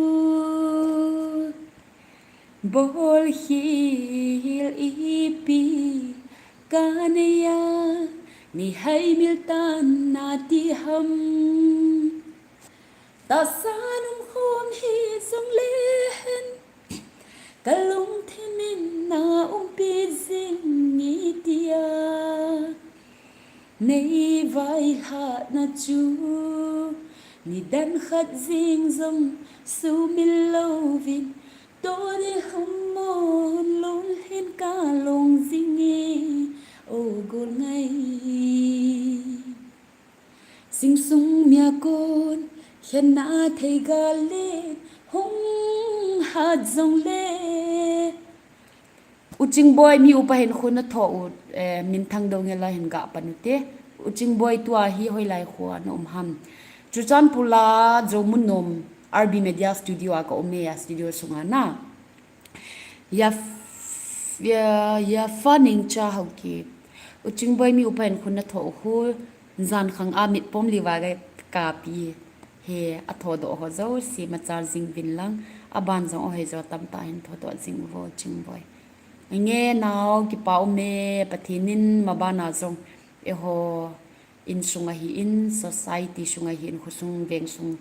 Bol khel ipi ka nei a, ni hai mil tan na ti ham. Tahsa num khom hi jong le hen, ka lungthim in na umpi jing i tia. Nei vaihla na chu, ni dan khat jing jong sumil louvin, Tuni hung mon lunghin ka long jing e, o gol ngai. Sing sung mia kon, khen na thei gal le, hung hat jong le. U Chingboi mi upa hin khun na tho u, eh, min thang dong la hin ga pan u te. U Chingboi tua hi hoilai khua na um ham. Churachandpur la Jomun nom R B Media Studio a ka um e a studio sunga na. Ya f-, ya, ya fa ning cha hau ki. U Chingboi mi upa hin khun na tho u khu. Jan khang a mit pom li va ga ka pi. He, a tho doh ho jouse machal jing vin lang, a ban jong o he jo tam ta hin tho doh jing uvo Chingboi. Nge nau kipa um e, Pathen in ma ban a jong, eiho in sung ahi in, society sung ahi in, khosung veng sung,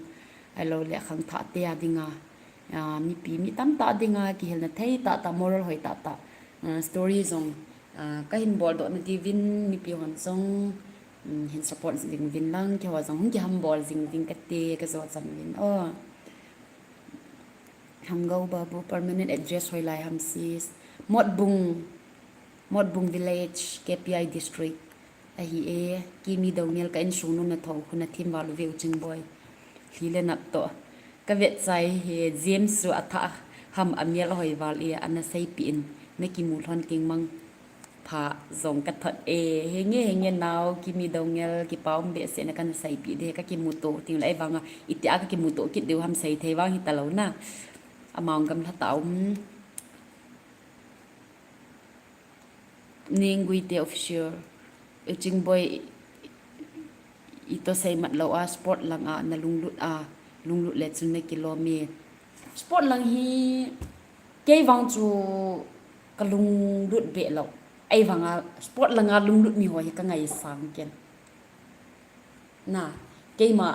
ahilou le khangthah te a dinga, ah, mipi mi tamtah dinga, kihilna thei tahtah, moral hoi tahtah, ah, story jong, ah, ka hin bol doh na ti vin, mipi hon jong, um, hin support jing vin lang, keiho jong hung kihambol jing vin kate, ka jo chan vin. Oh. Hangou Babu, permanent address hoilai ham sis. Motbung, Motbung Village, K P I District. Ahi e, Kimi Doungel ka insung nom na tho u khu na thim val uve u Chingboi. Hli le nat toh. Ka vet chai hi James chu a thah ham a mial hoi val e, ana seipi in na kimu lhon ting mang pha jong ka thot e. Henge, henge nau, Kimi Doungel, kipa um behseh na kana seipi de, ka kimuto ting le ei vanga, itia ka kimuto kit diu ham sei thei vang hi talou na. Amau gamla ta um. Ning Guite Official. U Chingboi, i to sei mat lou a, sport lang a na lunglut a, lunglut le chun na kilom e. Sport lang hi kei vang chu ka lunglut be lou. Ei vanga sport lang a lunglut mi ho hi ka ngaisang ken. Na, keima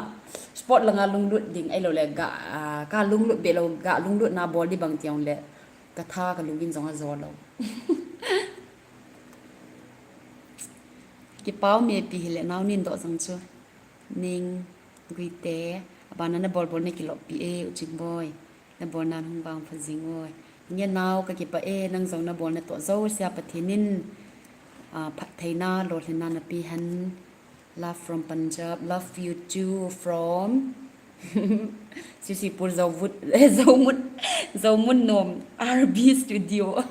sport langa lunglut ding ahilou le ga, ah, ka lunglut be lou, ga lunglut na bol di bang tiang le ka tha ka lungin jong ajo lou. Kipa um e pi hile nau nin doh jang chu. Ning Guite, abana na bol bol na kilop pi e, u Chingboi. Na bol nan hung vang pha jing oi. Nge nau ka kipa e, nang jong na bol na toh jouse a Pathen in, ah, phattheina, lolhinna na pe hen. Love from Punjab. Love you too from Sisipur Zomut, Zomut, Zomut nom R B Studio.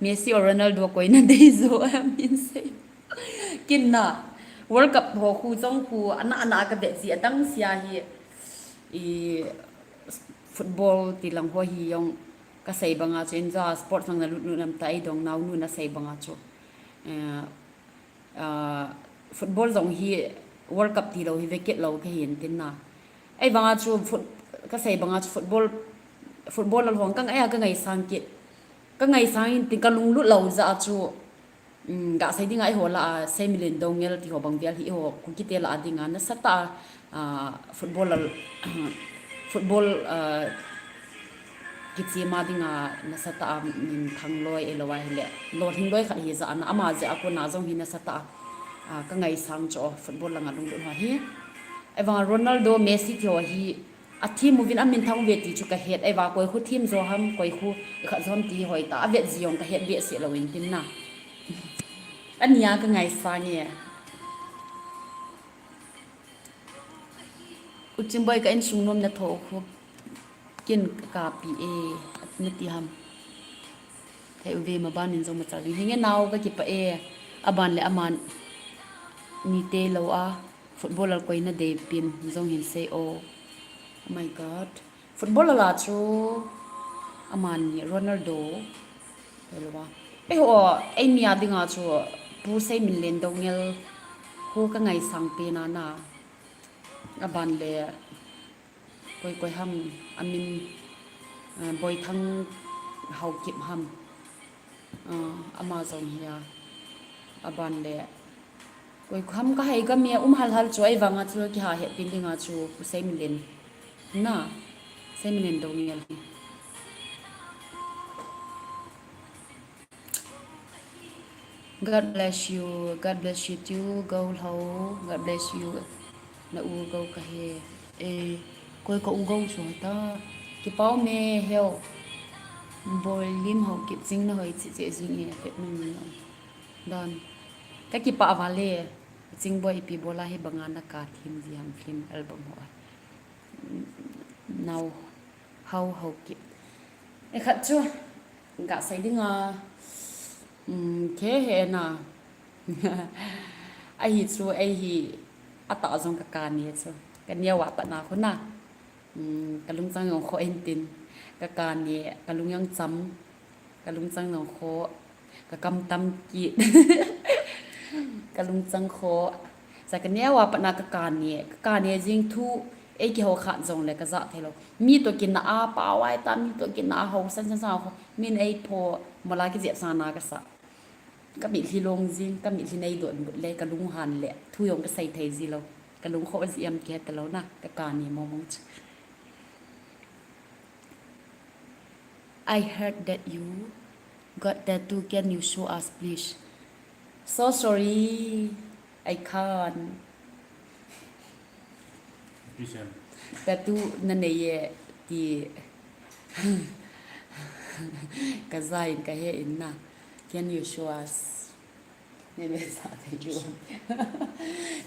Messi or Ronaldo koi na dei jo a min sei. Kin na World Cup ho khu jong khu ana ana ka vet ji adang sia hi i football ti lang ho hi jong ka sei banga chu in ja sports lang na lut nu nam ta ei dong nau nu na sei banga chu. Eh, ah, football jong hi World Cup ti lou hi ve kit lou ka hin tin na. Ei vanga chu foot-, ka sei vanga chu football, football lal hong ka ngai a ka ngaisang kit. Ka ngaisang in tin ka lunglut lou jeh a chu, um, ga sei ding a eiho lah a, Seimilen Doungel ti ho bang vel hi eiho Kuki te lah a ding a nasatah a, ah, football a, football, ah, kichai ma ding a nasatah a minthang loi, eilou a hile lolhing loi khat hi jeh a, ama jeh a kona jong hi nasatah a, ah, ka ngaisang chu football lang a lunglut ho hi. Ahivang Ronaldo, Messi ti ho hi a thim uvin a minthang uve ti chu ka het, ahivang koi khu thim jo ham, koi khu ikhat jo ham ti hoitah a vet ji jong ka het behseh lou in tin na. Ania ka ngaisang e. U Chingboi, ka insung nom na tho khu kin ka kapi e, nati ham. Thei uve, maban in jong machal ding hinge nao, ka kipah e. Aban le aman ni te lou a, footballer koi na dei pin jong hin sei o. Oh my God. Footballer a chu amani Ronaldo. Hello a. Eiho, eimi a ding a chu Pu Seiminlen Doungel khu ka ngaisang pen a na. Aban le koi koi ham, amin, eh, Boithang Haokip ham. Ah, ama jong hi a, aban le koi ham ka hai ka mi a um hal hal chu, ahivang a chu kiha hetpin ding a chu Pu Seiminlen. Na, Seiminlen Doungel hi. God bless you. God bless you too, Gou Lhou. God bless you. Na u Gou ka he. Eh, koi ka u Gou chu ta. Kipah me heo. Boilim Haokip jing na hoi chi che jing e, pet mi mi. Dan. Ka kipah vale. Chingboi, ipi bola hi banga na ka thim ji ham film album ho a. Nao, Hao Haokip. E khat chu, ga sei ding a, um, khe he na. Ahi chu, ahi, atah jong ka kani chu. Ka neo a pat na khu na. Um, ka lungchang jong kho in tin. Ka kani, ka lung jong cham. Ka lungchang jong kho, ka kam tam kit. Ka lungchang kho. Sa ka neo a pat na ka kani, ka kani jing thu, ei kiho khat jong le ka ja thei lou. Mi to kina a pa wai ta, mi to kina a ho san san san ho. Min ei pho, mola kijep sa na ka sa. Ka mitlhi long jing, ka mitlhi nei dot but le, ka lung han le, thu jong ka sei thei ji lou. Ka lung kho ji em ke ta lou na, ka kani mo mong chu. I heard that you got tattoo. Can you show us, please? So sorry, I can't. Please, em. Tattoo na nei e ti ka ja in ka he in na. Can you show us? Nei vetsah thei u.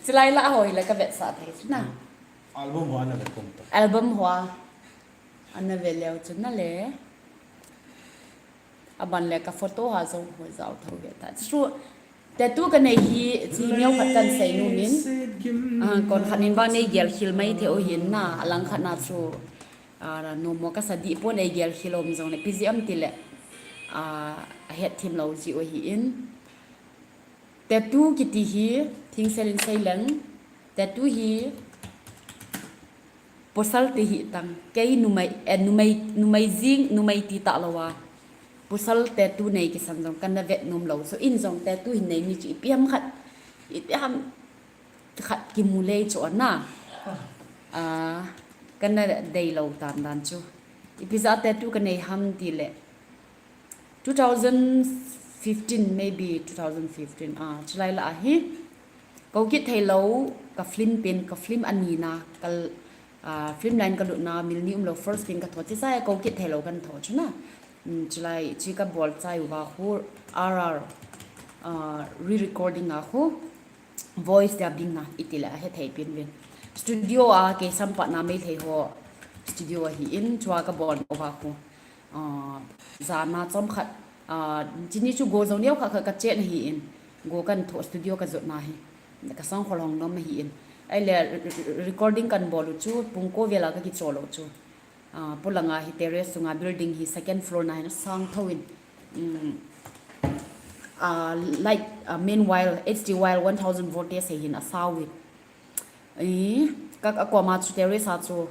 Chulai lah a hoi la ka vetsah thei chu na. Album hoa na ve kom ta. Album hoa. Ana ve leu chu na le. Aban le ka photo ha jong ho jao tho ve ta. Chu tattoo ka nei hi chi neo khat kan sei nu min. Ah, kon khat in ba nei gel khil mai thei u hin na. Alang khat na chu. Ah, no mo ka sa di po nei gel khil om jong le. P G M ti le. Ah, a het thim lou ji u hi in. Tattoo kiti hi, thing sel in sei leng. Tattoo hi, pasal te hi tang. Kei numei, eh, numei, numei jing, numei ti ta lou a. Pasal tattoo nei kisan jong, kan na vet nom lou. So in jong tattoo hin nei mi chu ipi ham khat. Ipi ham khat kimu lei chu na. Ah, kan na dei lou tan dan chu. Ipi ja tattoo ka nei ham ti le. Two thousand fifteen, maybe two thousand fifteen, ah, chulai lah a hi. Ka u kit thei lou, ka film pen, ka film ani na, ka, ah, film line ka lut na, mil ni um lou first pen ka tho, chi sai ka u kit thei lou kan tho chu na. Mm, chulai, chi ka bol chai uva khu, R R, ah, re-recording a khu, voice dubbing na, iti le a he thei pen ven. Studio a, kei sam pat na mei thei ho, studio a hi in, chua ka bol uva khu. Ah, jana chom khat, ah, chini chu go jong neo khat khat ka chet na hi in. Go kan tho studio ka jot na hi. Ka sang khol hong nom na hi in. Ai le re-, re-, recording kan bol u chu pung ko vela ka kichol u chu. Ah, polanga hi terrace sunga building hi second floor na hin sang tho in. Mm. Ah, light, ah, meanwhile, H D while one thousand voltage hi hin a sau in. Eh, ka, ka koma chu terrace a chu.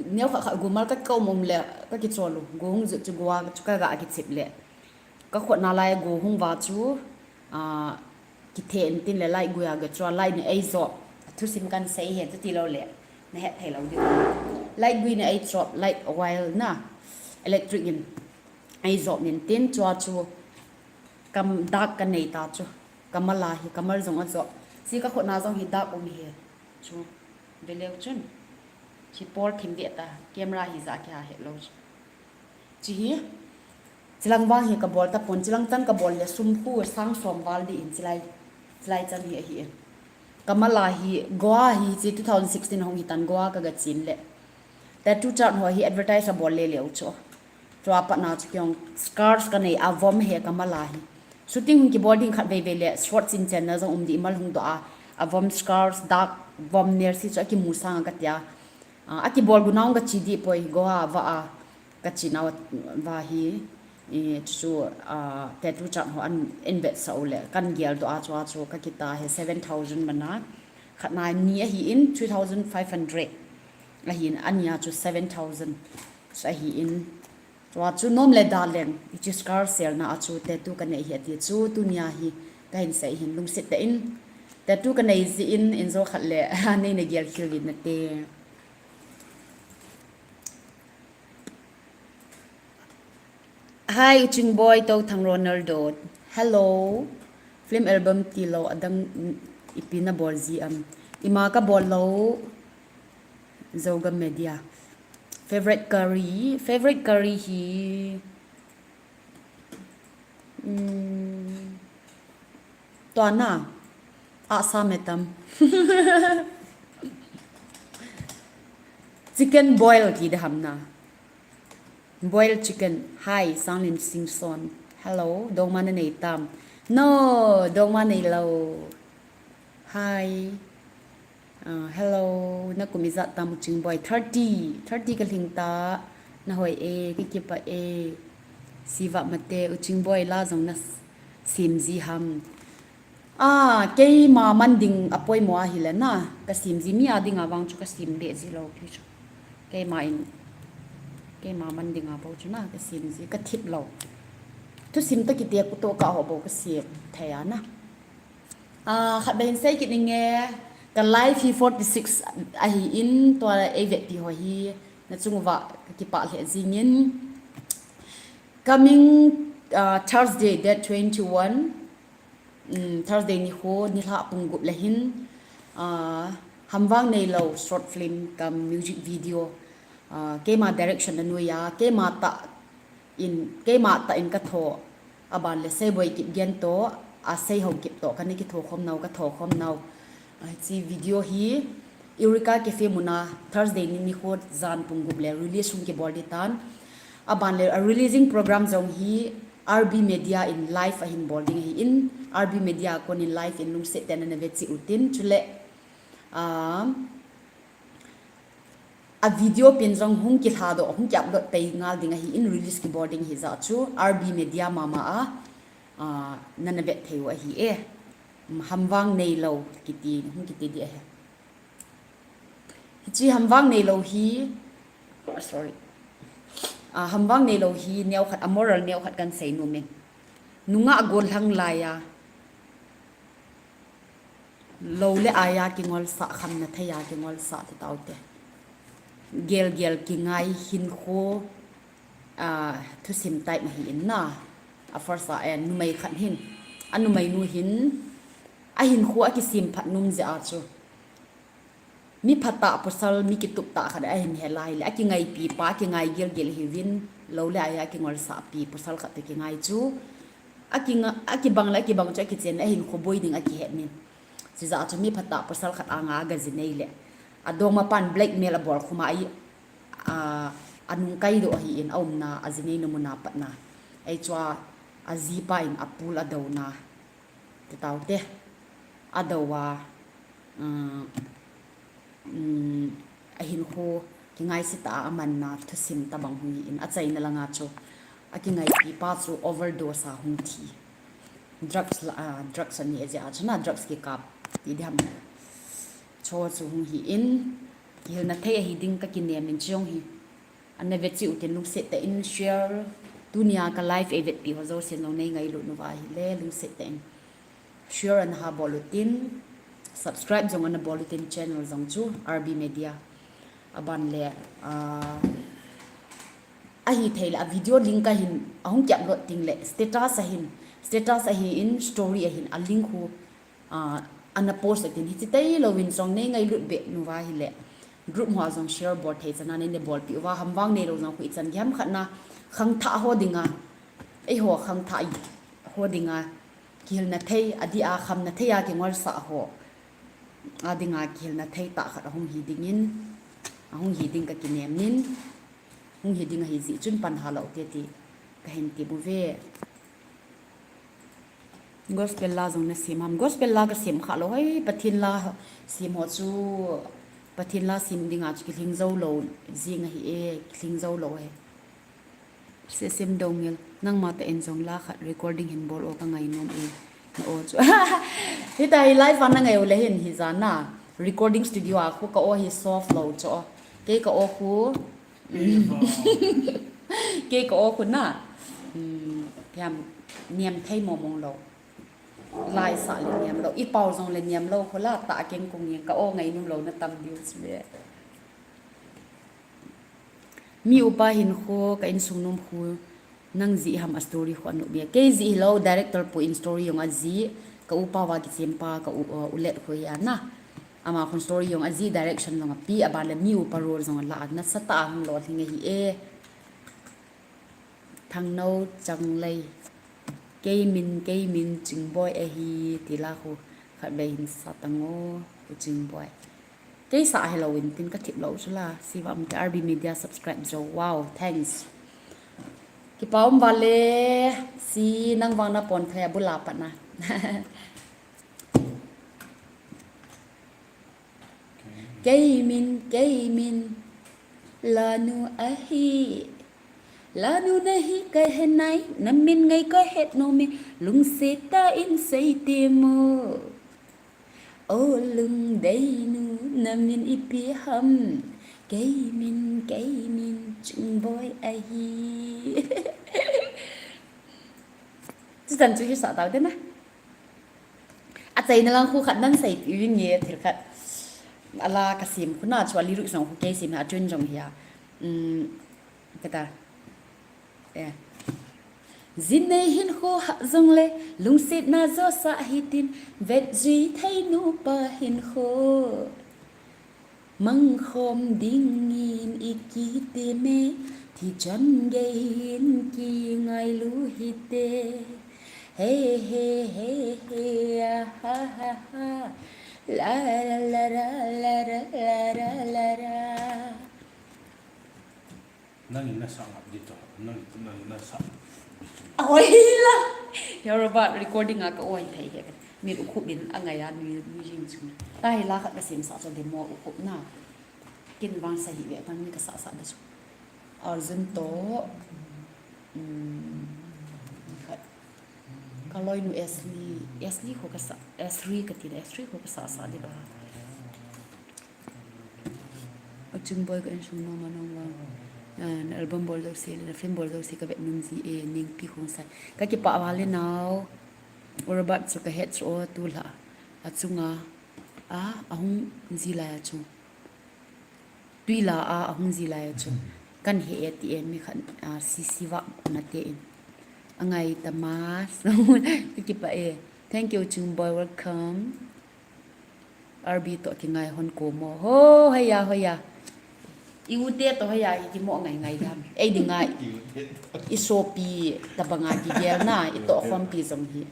Neo khat khat gumal ka ka um um le, ka kichol u. Gung ju chu gua chu ka ga kichip le. Ka khut na lai go hung va chu, ah, kithe in tin le light gui a ga chu a light ni ei jo. Thusim kan sei he tu ti lo le. Na het thei lo di. Light gui ni ei chop, light oil na. Electric in ei jo nin tin chu a chu kam dak ka nei ta chu. Ka mal a hi, ka mal jong a jo. Si ka khut na jong hi dak um hi. Chu. Ve leu chun. Hi por thim ve ta. Camera hi ja ki ha het lo chu. Chi hi, chilang vang hi ka bol ta pon, chilang chan ka bol le sum khu sang som val di in chilai, chilai chan hi ahi in. Ka mal a hi, Goa hi chi two thousand sixteen hung hi tan Goa ka ga chin le. Tattoo chart ho hi advertise a bol le leu chu. Chua pat na chu kiong scars ka nei a vom he ka mal a hi. Shooting hung ki bol ding khat vei vei le short chin chen na jong um di mal hung do a. A vom scars, dark vom ner si chu a ki mu sang a ka tia. Ah, a ki bol gu naung ka chi di poi Goa va a. Ka chi nau va hi, eh, chu, ah, tattoo chart ho an, en vet sa u le, kan gel do a chu a chu ka kita he seven thousand mana. Khat na ni ahi in three thousand five hundred. Ahi in a ni a chu seven thousand. Chu ahi in. Chu a chu nom le da leng, i chi scar sel na a chu tattoo ka nei hi ati chu, tu ni a hi ka hin sei hin lungset te in. Tattoo ka nei ji in, in jo khat le, nei na gel khil vin na te. Hi, Uching Boy, Tothang Ronaldo. Hello. Film album ti lo, adang, mm, ipi na bol ji am. Ima ka bol lo. Zogam Media. Favorite curry. Favorite curry hi. Mm, tua na. Asa metam. Chicken boil ti de ham na. Boiled chicken. Hi, Sanglim Singson. Hello, dongma na nei tam. No, dongma nei lo. Hi. Ah, hello, na kum ijat tam Uching Boy. Thirty. Thirty ka lhing ta. Na hoi e, ki kipa e. Siva mate, Uching Boy la jong na s-, sim ji ham. Ah, keima man ding a poimo ahi le na, ka sim ji mi a ding a vang chu ka sim be ji lo pi chu. Keima in, keima man ding a po chu na, ka sim ji, ka thip lo. Thusim ta kiti a ku to ka ho bo ka sim thei a na. Ah, khat ba hin sei kit ninge, ka live hi forty six ahi in, tua ei ve pi ho hi, na chung va ka kipa le jing in. Coming, ah, Thursday, date twenty one, Um, Thursday ni khu, nilhah pung gup le hin, ah, Hamvang Neilo short film cum music video, ah, keima direction a nuia, keima ta in, keima ta in ka tho, aban le Seiboi Kipgen to, a Seiho Kip to, ka ni kitho khom nau, ka tho khom nau. Ah, chi video hi, Eureka Cafe muna Thursday ni nikho jan pung gup le release hung kibol di tan. Aban le a releasing program jong hi R B Media in live ahin bol ding ahi in, R B Media kon in live in lungset tah in na ve cheh utin chule, um, a video pen jong hung kilha doh, hung ki upload pai ngal ding ahi in release kibol ding ahi jeh chu R B Media mama a, ah, na na ve thei u ahi e. Hamvang Neilo kiti, hung kiti di ahi. Hichi Hamvang Neilo hi, ah, sorry. Ah, Hamvang Neilo hi neo khat, a moral neo khat kan sei nom in. Nungah gollhang lai a. Lo le ai a kingolsah, khamna thei a kingolsah ti tau te. Gel gel kingai hinkho, ah, thusim type ahi in na. A first a en numei khat hin. A numei nu hin. A hinkho a kisim phat nom jeh a chu. Mi phatah pasal, mi kitup tah khat ahin he lai le, a kingaipi pa, a kingai gilgil hiuvin, lo le ai a kingolsah pi pasal khat te kingai chu, a kinga-, a kibang le a kibang chu a kichen le, a hinkho boi ding a kihet nin. Chijeh chu mi phatah pasal khat anga a ga ji nei le, a dongma pan blackmail a bol khum a, a, a nung kai doh ahi in, a umna, a ji neina muna patna. Ei chu a, a jipa in a pul a dona. Ti tau te. A do a, um, um, a hinkho, kingaisih tah a amanna, thusim tabang hung hi in, a chaina langa chu, a kingaipi pa chu overdose a hung thi. Drugs la, ah, drugs ani a jeh a chu na, drugs kikap, ti di ham. Chu chu hung hi in, kihilna thei ahi ding ka kinem in chu jong hi. Ana ve cheh utin lungset tah in share, Tunia ka live eivetpi ho jousen jong nei ngailut uva ahile lungset tah in share ana ha bol utin, subscribe jong ana bol utin channel jong chu R B Media. Aban le, ah, ahithei le a video link ahin, ahung ki upload ding le status ahin, status ahin, story ahin, a link khu, ah, ana post utin, hichi tailouvin jong nei ngailut beh uva ahile group hoa jong share bol thei chan a nei na bolpeh uva, ham vang neilou jong khu ichan gei ham khat na khangthah ho dinga, eiho khangthah ho dinga kihilna thei, adeh a khamna thei a kingolsah ho a dinga kihilna thei tah khat ahung hi dingin, ahung hi ding ka kinem in, hung hi ding ahi jeh chun pan hal u hite ti kahin tep uve. Gospel la jong nasem ham? Gospel la kasem kha lou hoi, Pathen la sem ho chu, Pathen la sem dinga chu kilhing jou lou jing ahi e, kilhing jou lou ahi. Sesem Doungel, nangma tah in jong la khat recording hin bol o, ka ngainom e. Na o chu. Hitia hi live a na ngai u le hin hijat na recording studio a khu ka o hi soft lou chu. Kei ka o khu. Kei ka o khu na. Hmm, hiam niam thei mong mong lou. Lai sah le niam lou. I pao jong le niam lou khu la tah keng kong yeng ka o ngainom lou na tam diu chu le. Mi upa hinkho, ka insung nom khu, nang jeh ham a story khu anop e. Kei jeh hilou, director pu in story jong ajih, ka upa uva kichempa, ka u, uh, u Let khu hi ana. Ama khun story jong ajih, direction jong api, aban le mi upa role jong ala, nasatah a hung lolhing ahi e. Thangnou Changlei. Kei min, kei min Chingboi ahi, ti la khu khatvei hin sa tang o, U Chingboi. Kei sa hilou in tin ka thip lou chu la, siva um te R B Media subscribe jo, wow, thanks. Kipa um vale, si nang vang na pon thei a bula pat na. Kei min, kei min, Lanu ahi. Lanu nahi ka he nai, na min ngai ka het nom e, lungset tah in sei tem o. O lungdeinu, na min ipi ham? Kei min, kei min, Chingboi ahi. Chuchan chu hi sa tau te na. Achaina lang khu khat nan seipeh uvin nge thil khat. Ala kasem khu na chu a lyrics jong khu kei sem a, a tune jong hi a. Um, kata. Eh. Jinei hinkho hah jongle, lungsetna josa hitin, vetjui thei nupa hinkho. Mangkhom dingin i kitem e, thi chan gei hin kingailu hite. He, he, he, he, ah, ha, ha, ha. La, la, la, la, la, la, la, la, la, la. Nangin nasa ngap di to, nang, nang nasa. Ahoila. He Robert, recording a ka oi thei he. Mi ukhup in angai a nui, nui jing chu. Tahi la khat ka sem sa chu demo ukhup na. Kin vang sa hi ve tang ni ka sa sa da chu. Arjun to. Um, khat. Ka loinu Ashley, Ashley kho ka sa, Ashley ka tin, Ashley kho ka sa sa di ba. U Chingboi ka insung nom a nang vang. Ah, na album bol jouse le, na film bol jouse ka vet nom ji e, Nengpi Khongsai. Ka kipah vale nao. U Robert chu ka het chu o tulha. Achunga, a, ahung ji lai a chu. Tuila a, ahung ji lai a chu. Kan he e ti e mi khat, a, sisiva na te in. Angai tama, ka kipah e. Thank you, Chingboi, welcome. R B toh kingai hon ko mo. Ho, hoiya, hoiya. I u te toh hoiya, i kimo ngai ngai dam. Ei dinga i sopi tabanga kigel na, i toh khompi jong hi.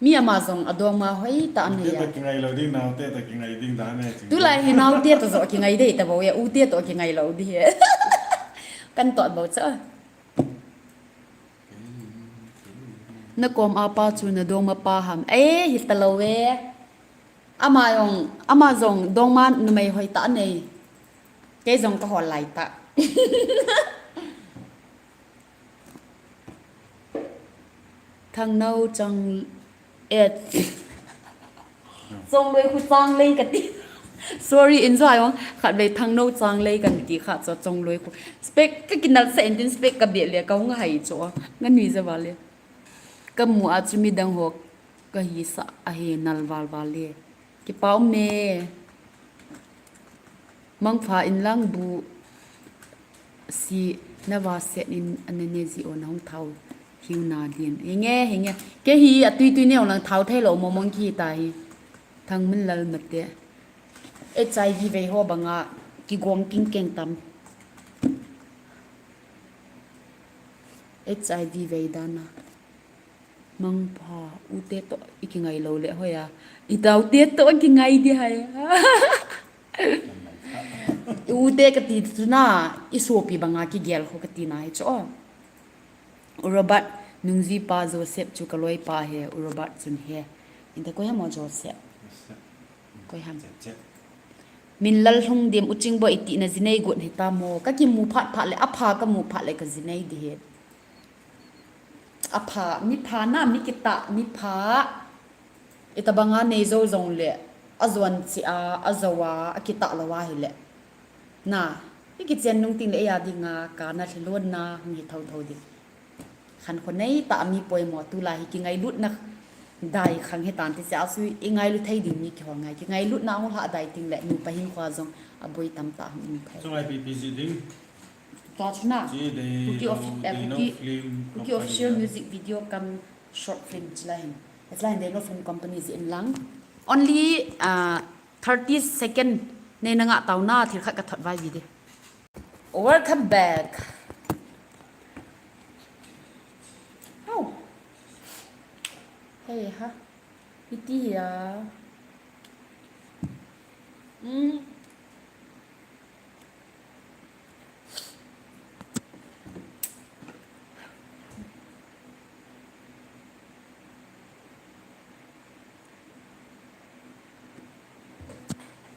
Mi ama jong adong ma hoi ta an. U te toh kingai lou ding, nao te toh kingai ding dan e, Ching. Tulai hi nao te toh jo kingai dei ta bou e, u te toh kingai lou di he. Kan toh bou cha. Na kom a pa chu na dongma pa ham? Eh, hi ta lou e. Ama jong, ama jong dongma numei hoi ta nei. Kei jong ka hol lai ta. Thangnou Chang, eh. Chongloi khu Changlei ka ti. Sorry, in jong khat vei Thangnou Changlei kan ti kha chu Chongloi khu. Spec ka kinal sa in tin spec ka beh le ka hung hai chu. Nga nui ja vale. Ka mu a chu midang ho ka hi sa a he nal val vale. Kipa um e. Mangpha in lang bu si na va set in anene ji o na hung thau hiu na din. Hinge, hinge. Ke hi a tui tui neo lang thau thei lo mo mong ki ta hi. Thangminlal Mate. H I V vei ho banga kigong king keng tam. H I V vei dana. Mangpha, ute to i kingai lo le hoya. I taute to i kingai di hai. I ute ka ti chu na, i sopi banga kigel ho ka ti na hi chu. U Robert, nungji pa Joseph chu ka loi pa he, U Robert chun he. Inte koi ham o Joseph. Koi ham. Minlal Lhungdim, U Chingboi i ti na jinei got hi ta mo. Ka kimu phat phat le, a pha ka mu phat le ka jinei di he. A pha, mi pha na, mi kitah, mi pha. Itabanga nei jo jong le, a jon chi a, a jo a, a kitah lo a hi le. Na, i kichen nung ting le, ei a dinga, ka na thilon na, hung hi tho tho ding. Khan kho nei ta mi poimo tu la hi kingailutna dai khang he tan ti cha sui i ngailu thei ding mi kihol ngai. Kingailutna hung lha dai ting le, nu pa hin khua jong a boi tam ta hung um thei. Chungai pi pi ji ding. Tua chuna, Kuki of, eh, Kuki, Kuki official music video kam short film chila hin. Chila hin Deno Film Company ji in lang. Only, uh, thirty second nei na nga tau na thil khat ka thot vai video. Welcome back. How? Hey, ha. Iti ya. Mm.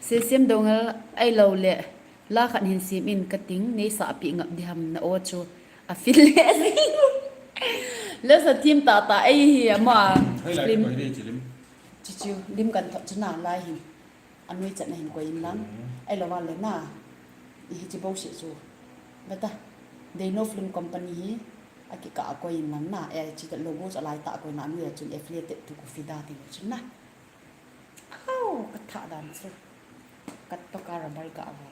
Sesem dongal ai lo le la khat hin sim in ka ting nei sa pi ngap di ham na o chu a fil le. Le sa tim ta ta ai hi ama. Hai lai film ko hi dei chilim. Chichu lim kan thot chuna lai hin. Anui chatna hin koi in lang. Mm. Ai lo va le na. I hi chi bo si chu. Bata. Deno Film Company hi. A kikah a koi in lang na. E chi ka logo chu a lai ta koi na anui a chun affiliated to Kufida ti lo chun na. Au, ka tha dan chu. Ka to ka rubber ka a va.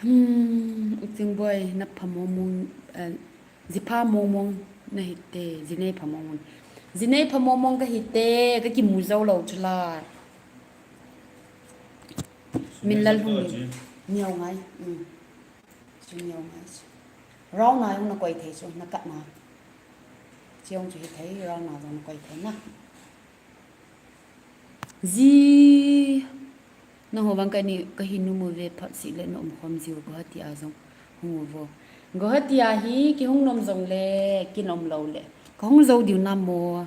Hmm, U Chingboi, na pha mong mong, eh, ji pha mong mong na hi te, ji nei pha mong mong. Ji nei pha mong mong ka hi te, ka kimu jo lo chu la. Min lal hung ni. Niau ngai. Hmm. Chu niau ngai chu. Round na jong na koi thei chu, na kat na. Chiong chu hi thei, round na jong na koi thei na. Ji, nangho vang ka ni, ka hin um uve phat si le na um khom jiu Guwahati a jong hung uvo. Guwahati a hi kihung nom jong le, kinom lo le. Ka hung jo diu na mo.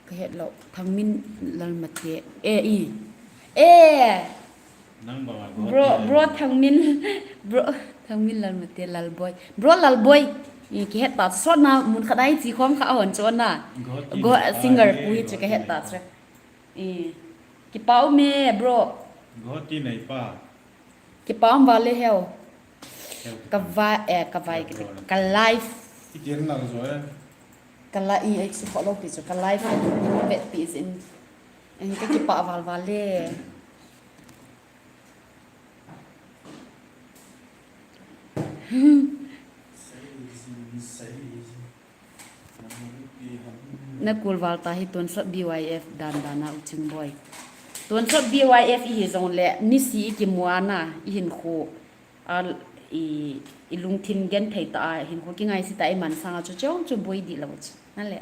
Ka het lo. Thangminlal Mate. E, i. E. Bro, bro Thangmin, bro Thangminlal Mate, Lalboi. Bro Lalboi. I, kihet ta, sot na mun khat ai chi khom kha hon chon na. Go, singer pu hi chu ka het ta chu. I, kipa um e, bro. Guwahati nei pa. Kipa um vale heo. Ka vai, eh, ka vai, ka life. Ka la i, eh, si kho lo pi chu, ka life vet pi jin. Eh, ka kipa val vale. Na kul val ta hi tonsot B Y F dan dan a U Chingboi. Tonsot B Y F i hi jong le, ni si i kimu a na, i hin khu. A, i, i lungthim gen thei ta a, hin khu kingai si ta i man sang a chu chong chu boi di lo chu. Na le.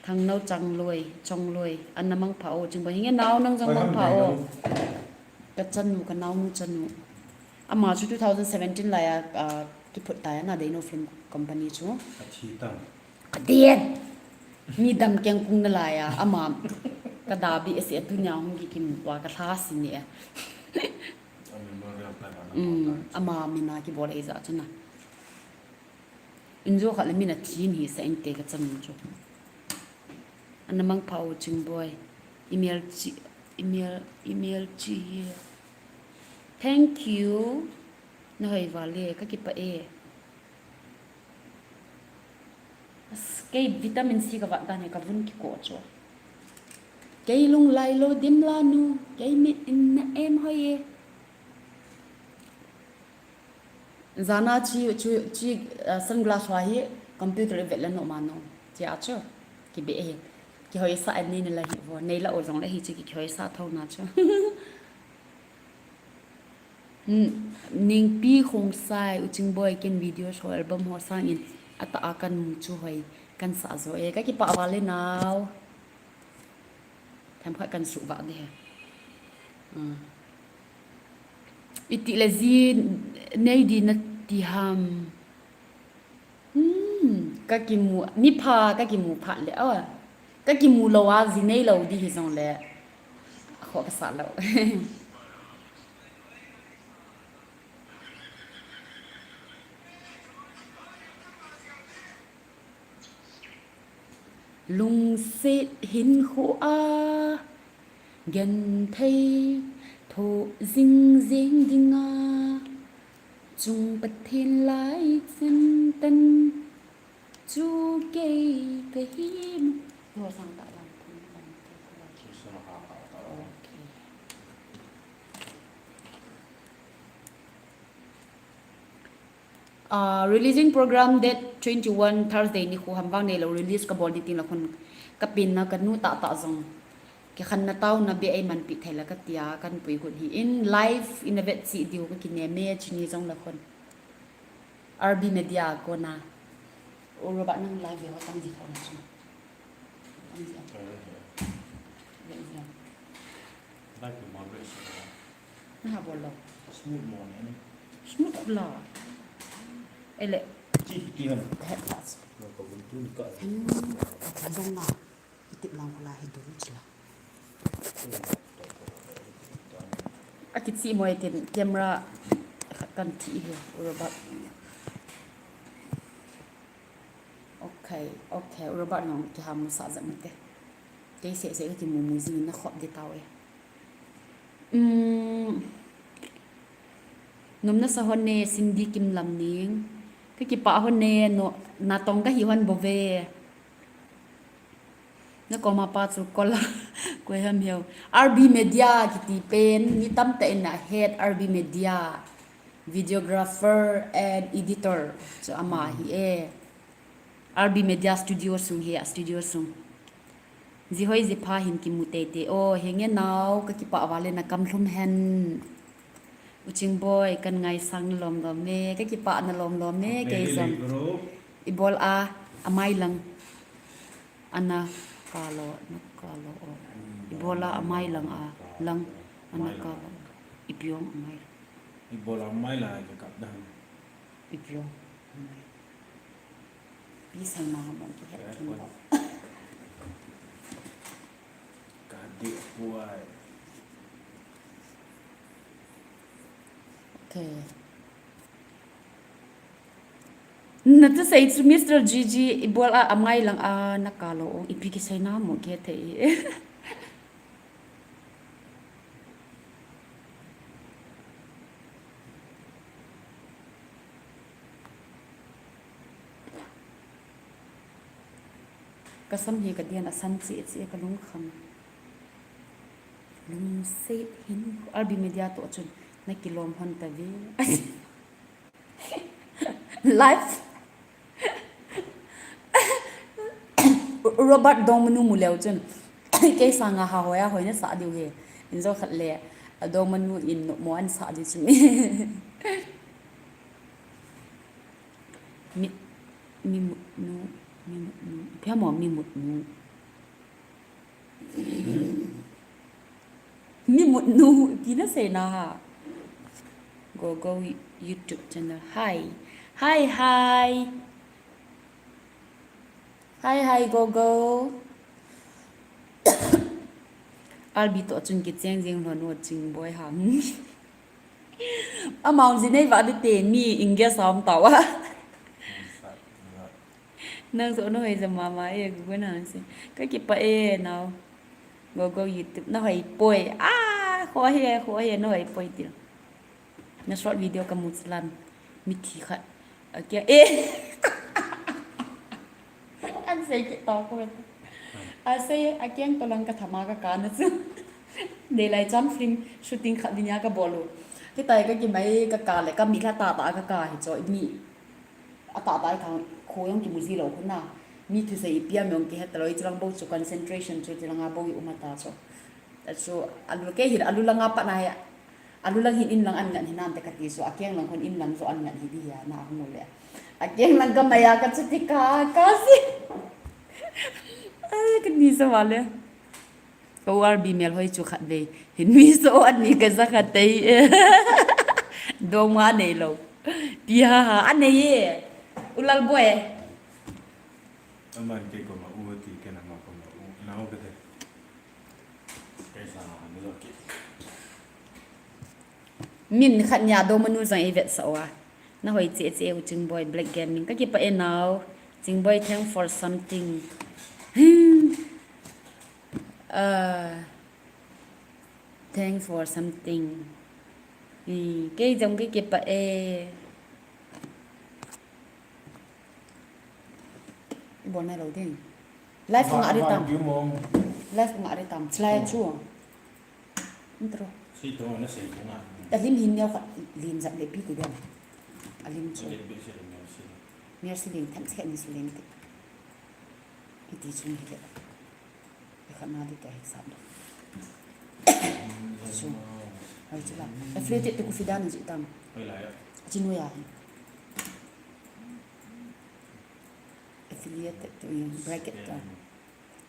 Thangnou Changloi, Chongloi. An na mangpha o, Chingboi. Hinge nao nang jong mangpha o. Ka chanu, ka naonu chanu. Ama chu two thousand seventeen lai a, ah, kiphut tai a na Deno Film Company chu. Ka thi ta. Ka dien. Mi dam keng kung na lai a, ama ka da bi ese tu nya hung ki kim tua ka thla si ni e. A memorial pa na. Mm, ama mina ki bol e ja chu na. Injo khat le min athi in hisah inte kacham chu. Ana mangpha o Chingboi. Email chi, email, email chi hi. Thank you. Nahoi val e, kakipah e. As, kei vitamin C kavat dan hi kavun kiko chu. Kei lunglai lou dimla nu, kei mit in na em hoi e. Jana chi, chi, chi, ah, sunglass ho hi computer ivet le nom a nom. Chi a chu. Kibe hi. Kihoisah a nei nalai hi vo. Neila o jongle hiche ki, kihoisah thou na chu. Hmm, Ningpi Khongsai, U Chingboi, ken video show album ho sangin atah a kamu chu hoi kasah jo e. Kakipah val e nao. Themkhat kasuh vah ding ahi. Hmm. Itih le ji nei di nati ham. Hmm, kakimu, mipha kakimu phat le, ah, kakimu lou a ji nei lou di hijongle, akhoh kasah lou. Lungset hinkho a, genthei thoh jing jing dinga, chung Pathen lai chen tan chu kei kahi. Thosang ta lam thum lam thum. Okay. Ah, releasing program date twenty-one Thursday nikho ham vang neilou release kabol ding teng le khun kapenna kanu tahtah jong kikhenna taona beh eimanpi thei le katia kahin puihon hi in live in avet cheh diu kakinem e chuni jong le khun. R B Media kona. O Robert nang live ve ho tam ji kho na chu. Tam ji. Ve ji. Live ve mo ve chu. Naha bol lou. Smooth mo ne. Smooth khula. Ele. Chi ti han. He pas. Lo ko bun tu ni ka. Hmm. Jong na. Itip lang khula hi dun chila. Akichi mo e tin camera khat kahin thi hi Robert. Okay, okay, Robert nong kihamusah jep mate. Kei seh seh kakimu mu jing in nakhop ding tao e. Um, nom nasa hon e, Cindy Kimlamning. Kakipah hon e, no, natong kahi hon bou ve. Nakoma pa chu kola, koi ham hiu. R B Media kiti pen, mi tamtah in ahet R B Media. Videographer and editor chu ama ahi e. R B Media studio sung hi, a studio sung. Ji hoi ji pha hin kimu teitei o, henge nao, kakipah val e nakam lhum hen. U Chingboi, kahin ngaisang nalom lom e, kakipah nalom lom e, kei jong. Ibol a, amai lang. Ana kalo, na kalo o. Ibol a amai lang a, lang, ana kalo. Ipi ong amai. Ibol a amai lang a kap dan. Ipi ong amai. Pi sai ma mo kihet thim lo. Ka dih puai. Okay. Nati sei chu Mister G G ibol a amai lang a nakalo ong ipi kisei na mo kithei. Kasam hi kadian asan chi chi kalungkham. Lungset hin R B Media to chun nakilom hon tave. Live. Robert Dongmanu mu leu chun. Kei sanga ha hoi a hoi nasah diu hi. Injo khat le. Dongmanu in mo ansah diu chun. Mi, mi mutnu, mi mutnu. Ipi ham mi mutnu. Mi mutnu, ipi nasei na ha. Gogo YouTube channel. Hi. Hi, hi. Hi, hi, Gogo. Albi to chun kicheng jing lhon u Chingboi ham. Amount ji nei va di te mi inge sam tawa. Nang jong nahoi jam mama e, Google na se. Kakipah e nao. Go go YouTube nahoi poi. Ah, khohe, khohe nahoi poi til. Na short video kamu chlan. Mithi khat. Akia e. An sei kit to ko. Asei, akeng tolang kathama kakana chu. Deilai chan film shooting khat dinia kabol u. Kitai kakimai kaka le, kamit lha tata kaka hi chu, mi. Atahbeh kha, kho jong kimu ji lou khu na. Mi thusei ipi ham jong kihe talou, hiche lang bou chu concentration chu hiche langa bou i um ata chu. Achu, alu kei hin, alu langa pat na hi, alu lang hin in lang an ngat hinam te kati chu, akeng lang khun in lang chu an ngat hi di hi a, na hung u le. Akeng lang kamai a kachuti ka, kasi. Ai, kani sa vale. O R B melhoi chu khatvei. Hin mi so ani kaja khat tei. Dongma neilou. Pi ha ha, anei e. U Lalboi. Aman kei koma u ti, ken ama koma u. Nao kate. Kei sa na ni lo ki. Min khat nia dongmanu jong i vetsah uva. Nahoi cheh cheh u Chingboi, Black Gaming. Kakipah e nao. Chingboi, thanks for something. Hmm. Ah, thanks for something. Hmm, kei jong kakipah e. Ibol nailou ding. Live nga ari tam. Live nga ari tam. Chlai chu. Intro. Si to na sei ko nga. Alim hin neo khat lim jap le pi ti dem. Alim chu. Lim pi si lim si. Mer si lim tham se ni si lim ti. Iti chu ni le. Ikhat na di ta hek sap. Chu. Ai chu la. Affiliated to Kufida ni ji tam. Ai la ya. Chinu ya. Affiliated to, bracket to.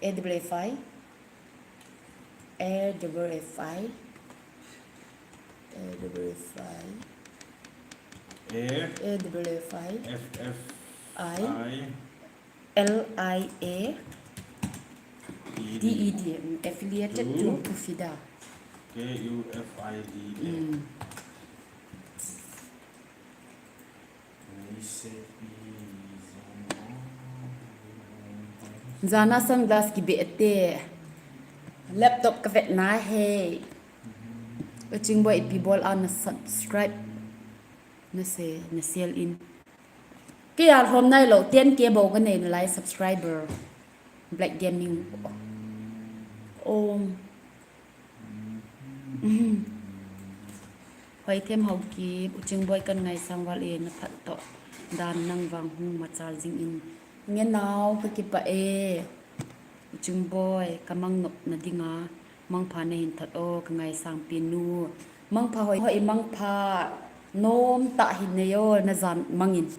A W F I, A W F I, A W F I, A, A W F I, F F I, I, L I A, D E D, mm, affiliated to, to Kufida. K U F I D A. Mm. Jana sunglass kibe te. Laptop kavet na he. U Chingboi ipi bol a na subscribe. Na se, na sel in. Kei a lhom nailou, ten K bou kanei nalai subscriber. Black Gaming. Om. Hoithem Haokip, U Chingboi kan ngaisang val e, na phat toh dan nang vang hung machal jing in. Nge nao kakipah e. U Chingboi, ka mang nop na dinga mangpha na hin thot o, ka ngaisang pi nu. Mangpha hoi, hoi mangpha nom tah hin nei o, na jan mangin.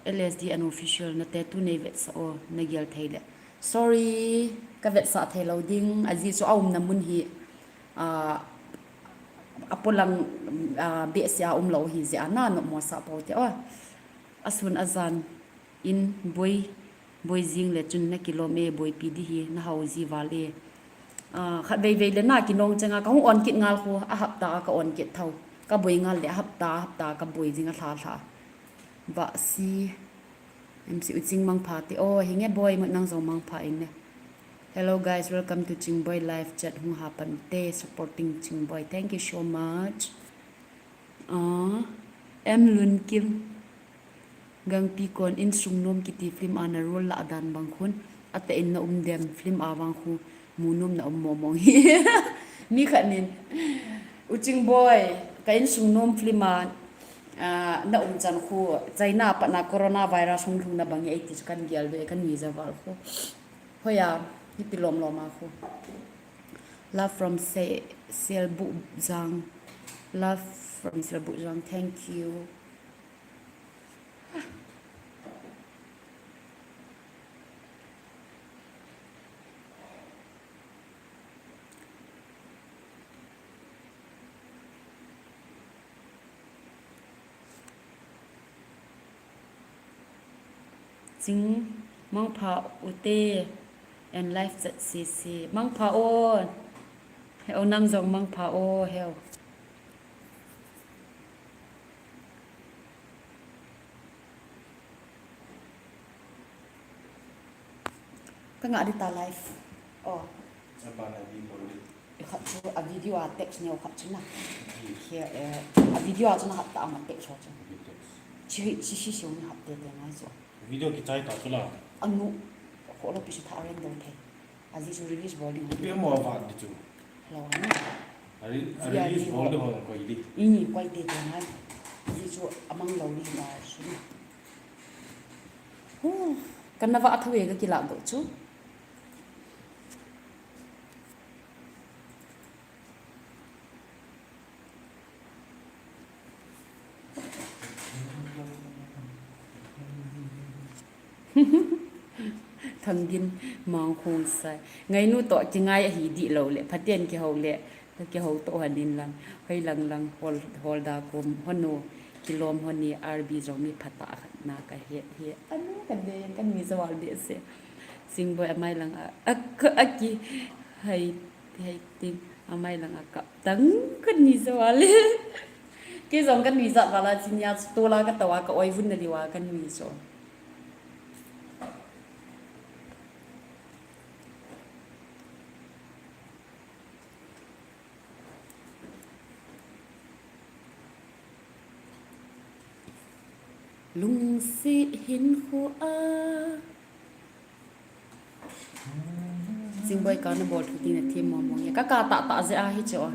L S D Unofficial, na tattoo nei vetsah o, na gel thei le. Sorry, ka vetsah thei lou ding, ajeh chu a umna mun hi, ah, a polang, ah, behseh a um lou hi jeh a na nopmo sah pou te o. A sun a jan in boi, boi jing le chun na kilom e, boipi di hi, na hao ji val e. Ah, khat vei vei le na kinong chenga, ka hung on kit ngal khu, a hapta a ka on kit thou. Ka boi ngal le a hapta, a hapta ka boi jing a lha lha. Vahsi, M C U Ching mangpha te. Oh, hinge boi, mut nang jong mangpha in ne. Hello guys, welcome to Chingboi live chat. Hung hapan te, supporting Chingboi. Thank you so much. Ah, M Lunkim. Gangpi kon, Insung Nom kiti film a na role lah dan bang khun. Atah in na um dem, film a vang khu. Mu nom na um mo mong hi. Mi khat nin. U Chingboi, ka Insung Nom film a, ah, na um chan khu. China pat na coronavirus hung lhung na bang hi eiti chu kan gel ve, kan mi ja val khu. Hoiya, hiti lom lom a khu. Love from Se-, Selbujang. Love from Selbujang. Thank you. Ching, mangpha u te, and live chat sisi. Mangpha o, he o nang jong mangpha o, he o. Ka nga di ta live. Oh. Apa na di bol di. Khat chu a video a text neo khat chu na. Hi. Hi, eh, a video a chu na khat ta ama text ho chu. Hi text. Chi, chi, chi, chi, ni khat te te ngai chu. Video kichai ta chu la. Anu. Kho lo pi si tha ren do thei. Aji chu release bol ding. Ipi mo va di chu. Lo na. A re-, a release bol ding ho koi di. Ini koi te te ngai. Aji chu amang lo ni ba chu na. Huh. Kan na va a thawe ka kila do chu. Thangin mang khong sai. Ngainu to kingai ahi di lo le. Phaten kihou le. Kihou to hanin lang. Hoi lang lang hol, hol da kum. Hono kilom honi R B jong mi phatah khat na ka he, he. Anu kan de kan mi zawal de se. Singboi amai lang a, a, a ki. Hai, hai ting. Amai lang a kap tang kan mi zawal le. Kei jong kan mi zawal a chinia chu tola ka tawa ka oi vun na liwa kan mi so. Lungsi hin khu a. Singboi ka na bol thu ti na thim mo mo. Ka ka ta ta je a hi cho.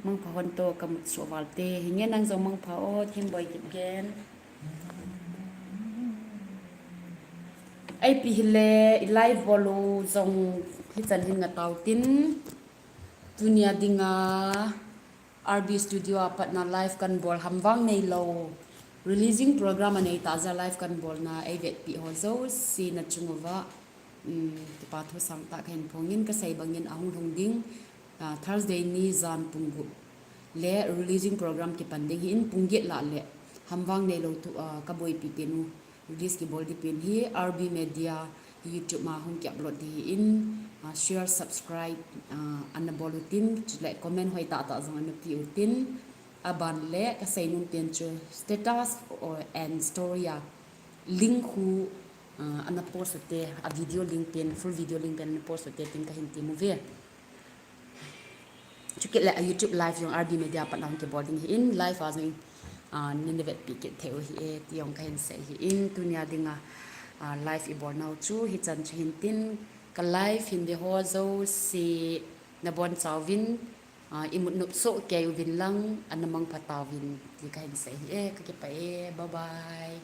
Mangpha hon to ka mut so val te. Hi nge nang jong mangpha o Singboi kit gen. Ai pi hi le i live bol u jong hi chan hin nga tau tin. Tunia dinga R B Studio a patna live kan bol ham vang nei lo. Releasing program a nei ta ja live kan bol na ei vet pi ho jo si na chung uva. Um, kipa thu sang ta ka hin phong in ka sei bangin a hung lhung ding. Ah, Thursday ni jan pung gup le releasing program kipan ding hi in pung get la le ham vang nei lo tu, ah, ka boi pi pen u. Release kibol di pen hi R B Media YouTube ma hung ki upload di hi in, ah, share, subscribe, ah, ana bol u tin, chule comment hoi ta ta jong ana pi u tin, aban le ka sei num pen chu status or and story a link khu, ah, ana post u te, a video link pen, full video link pen ana post u te tin ka hin ti mu ve. Chukit le a YouTube live jong R B Media pat na hung kibol ding hi in live a jong, ah, nei na vet pi kit thei u hi e ti jong ka hin sei hi in tunia dinga, ah, live i bol nau chu hi chan chu hin tin ka live hin ve ho jo si na bon chauvin, ah, i mut nop so kei uvin lang ana mangpha tauvin ti ka hin sei hi e ka kipa e bye bye.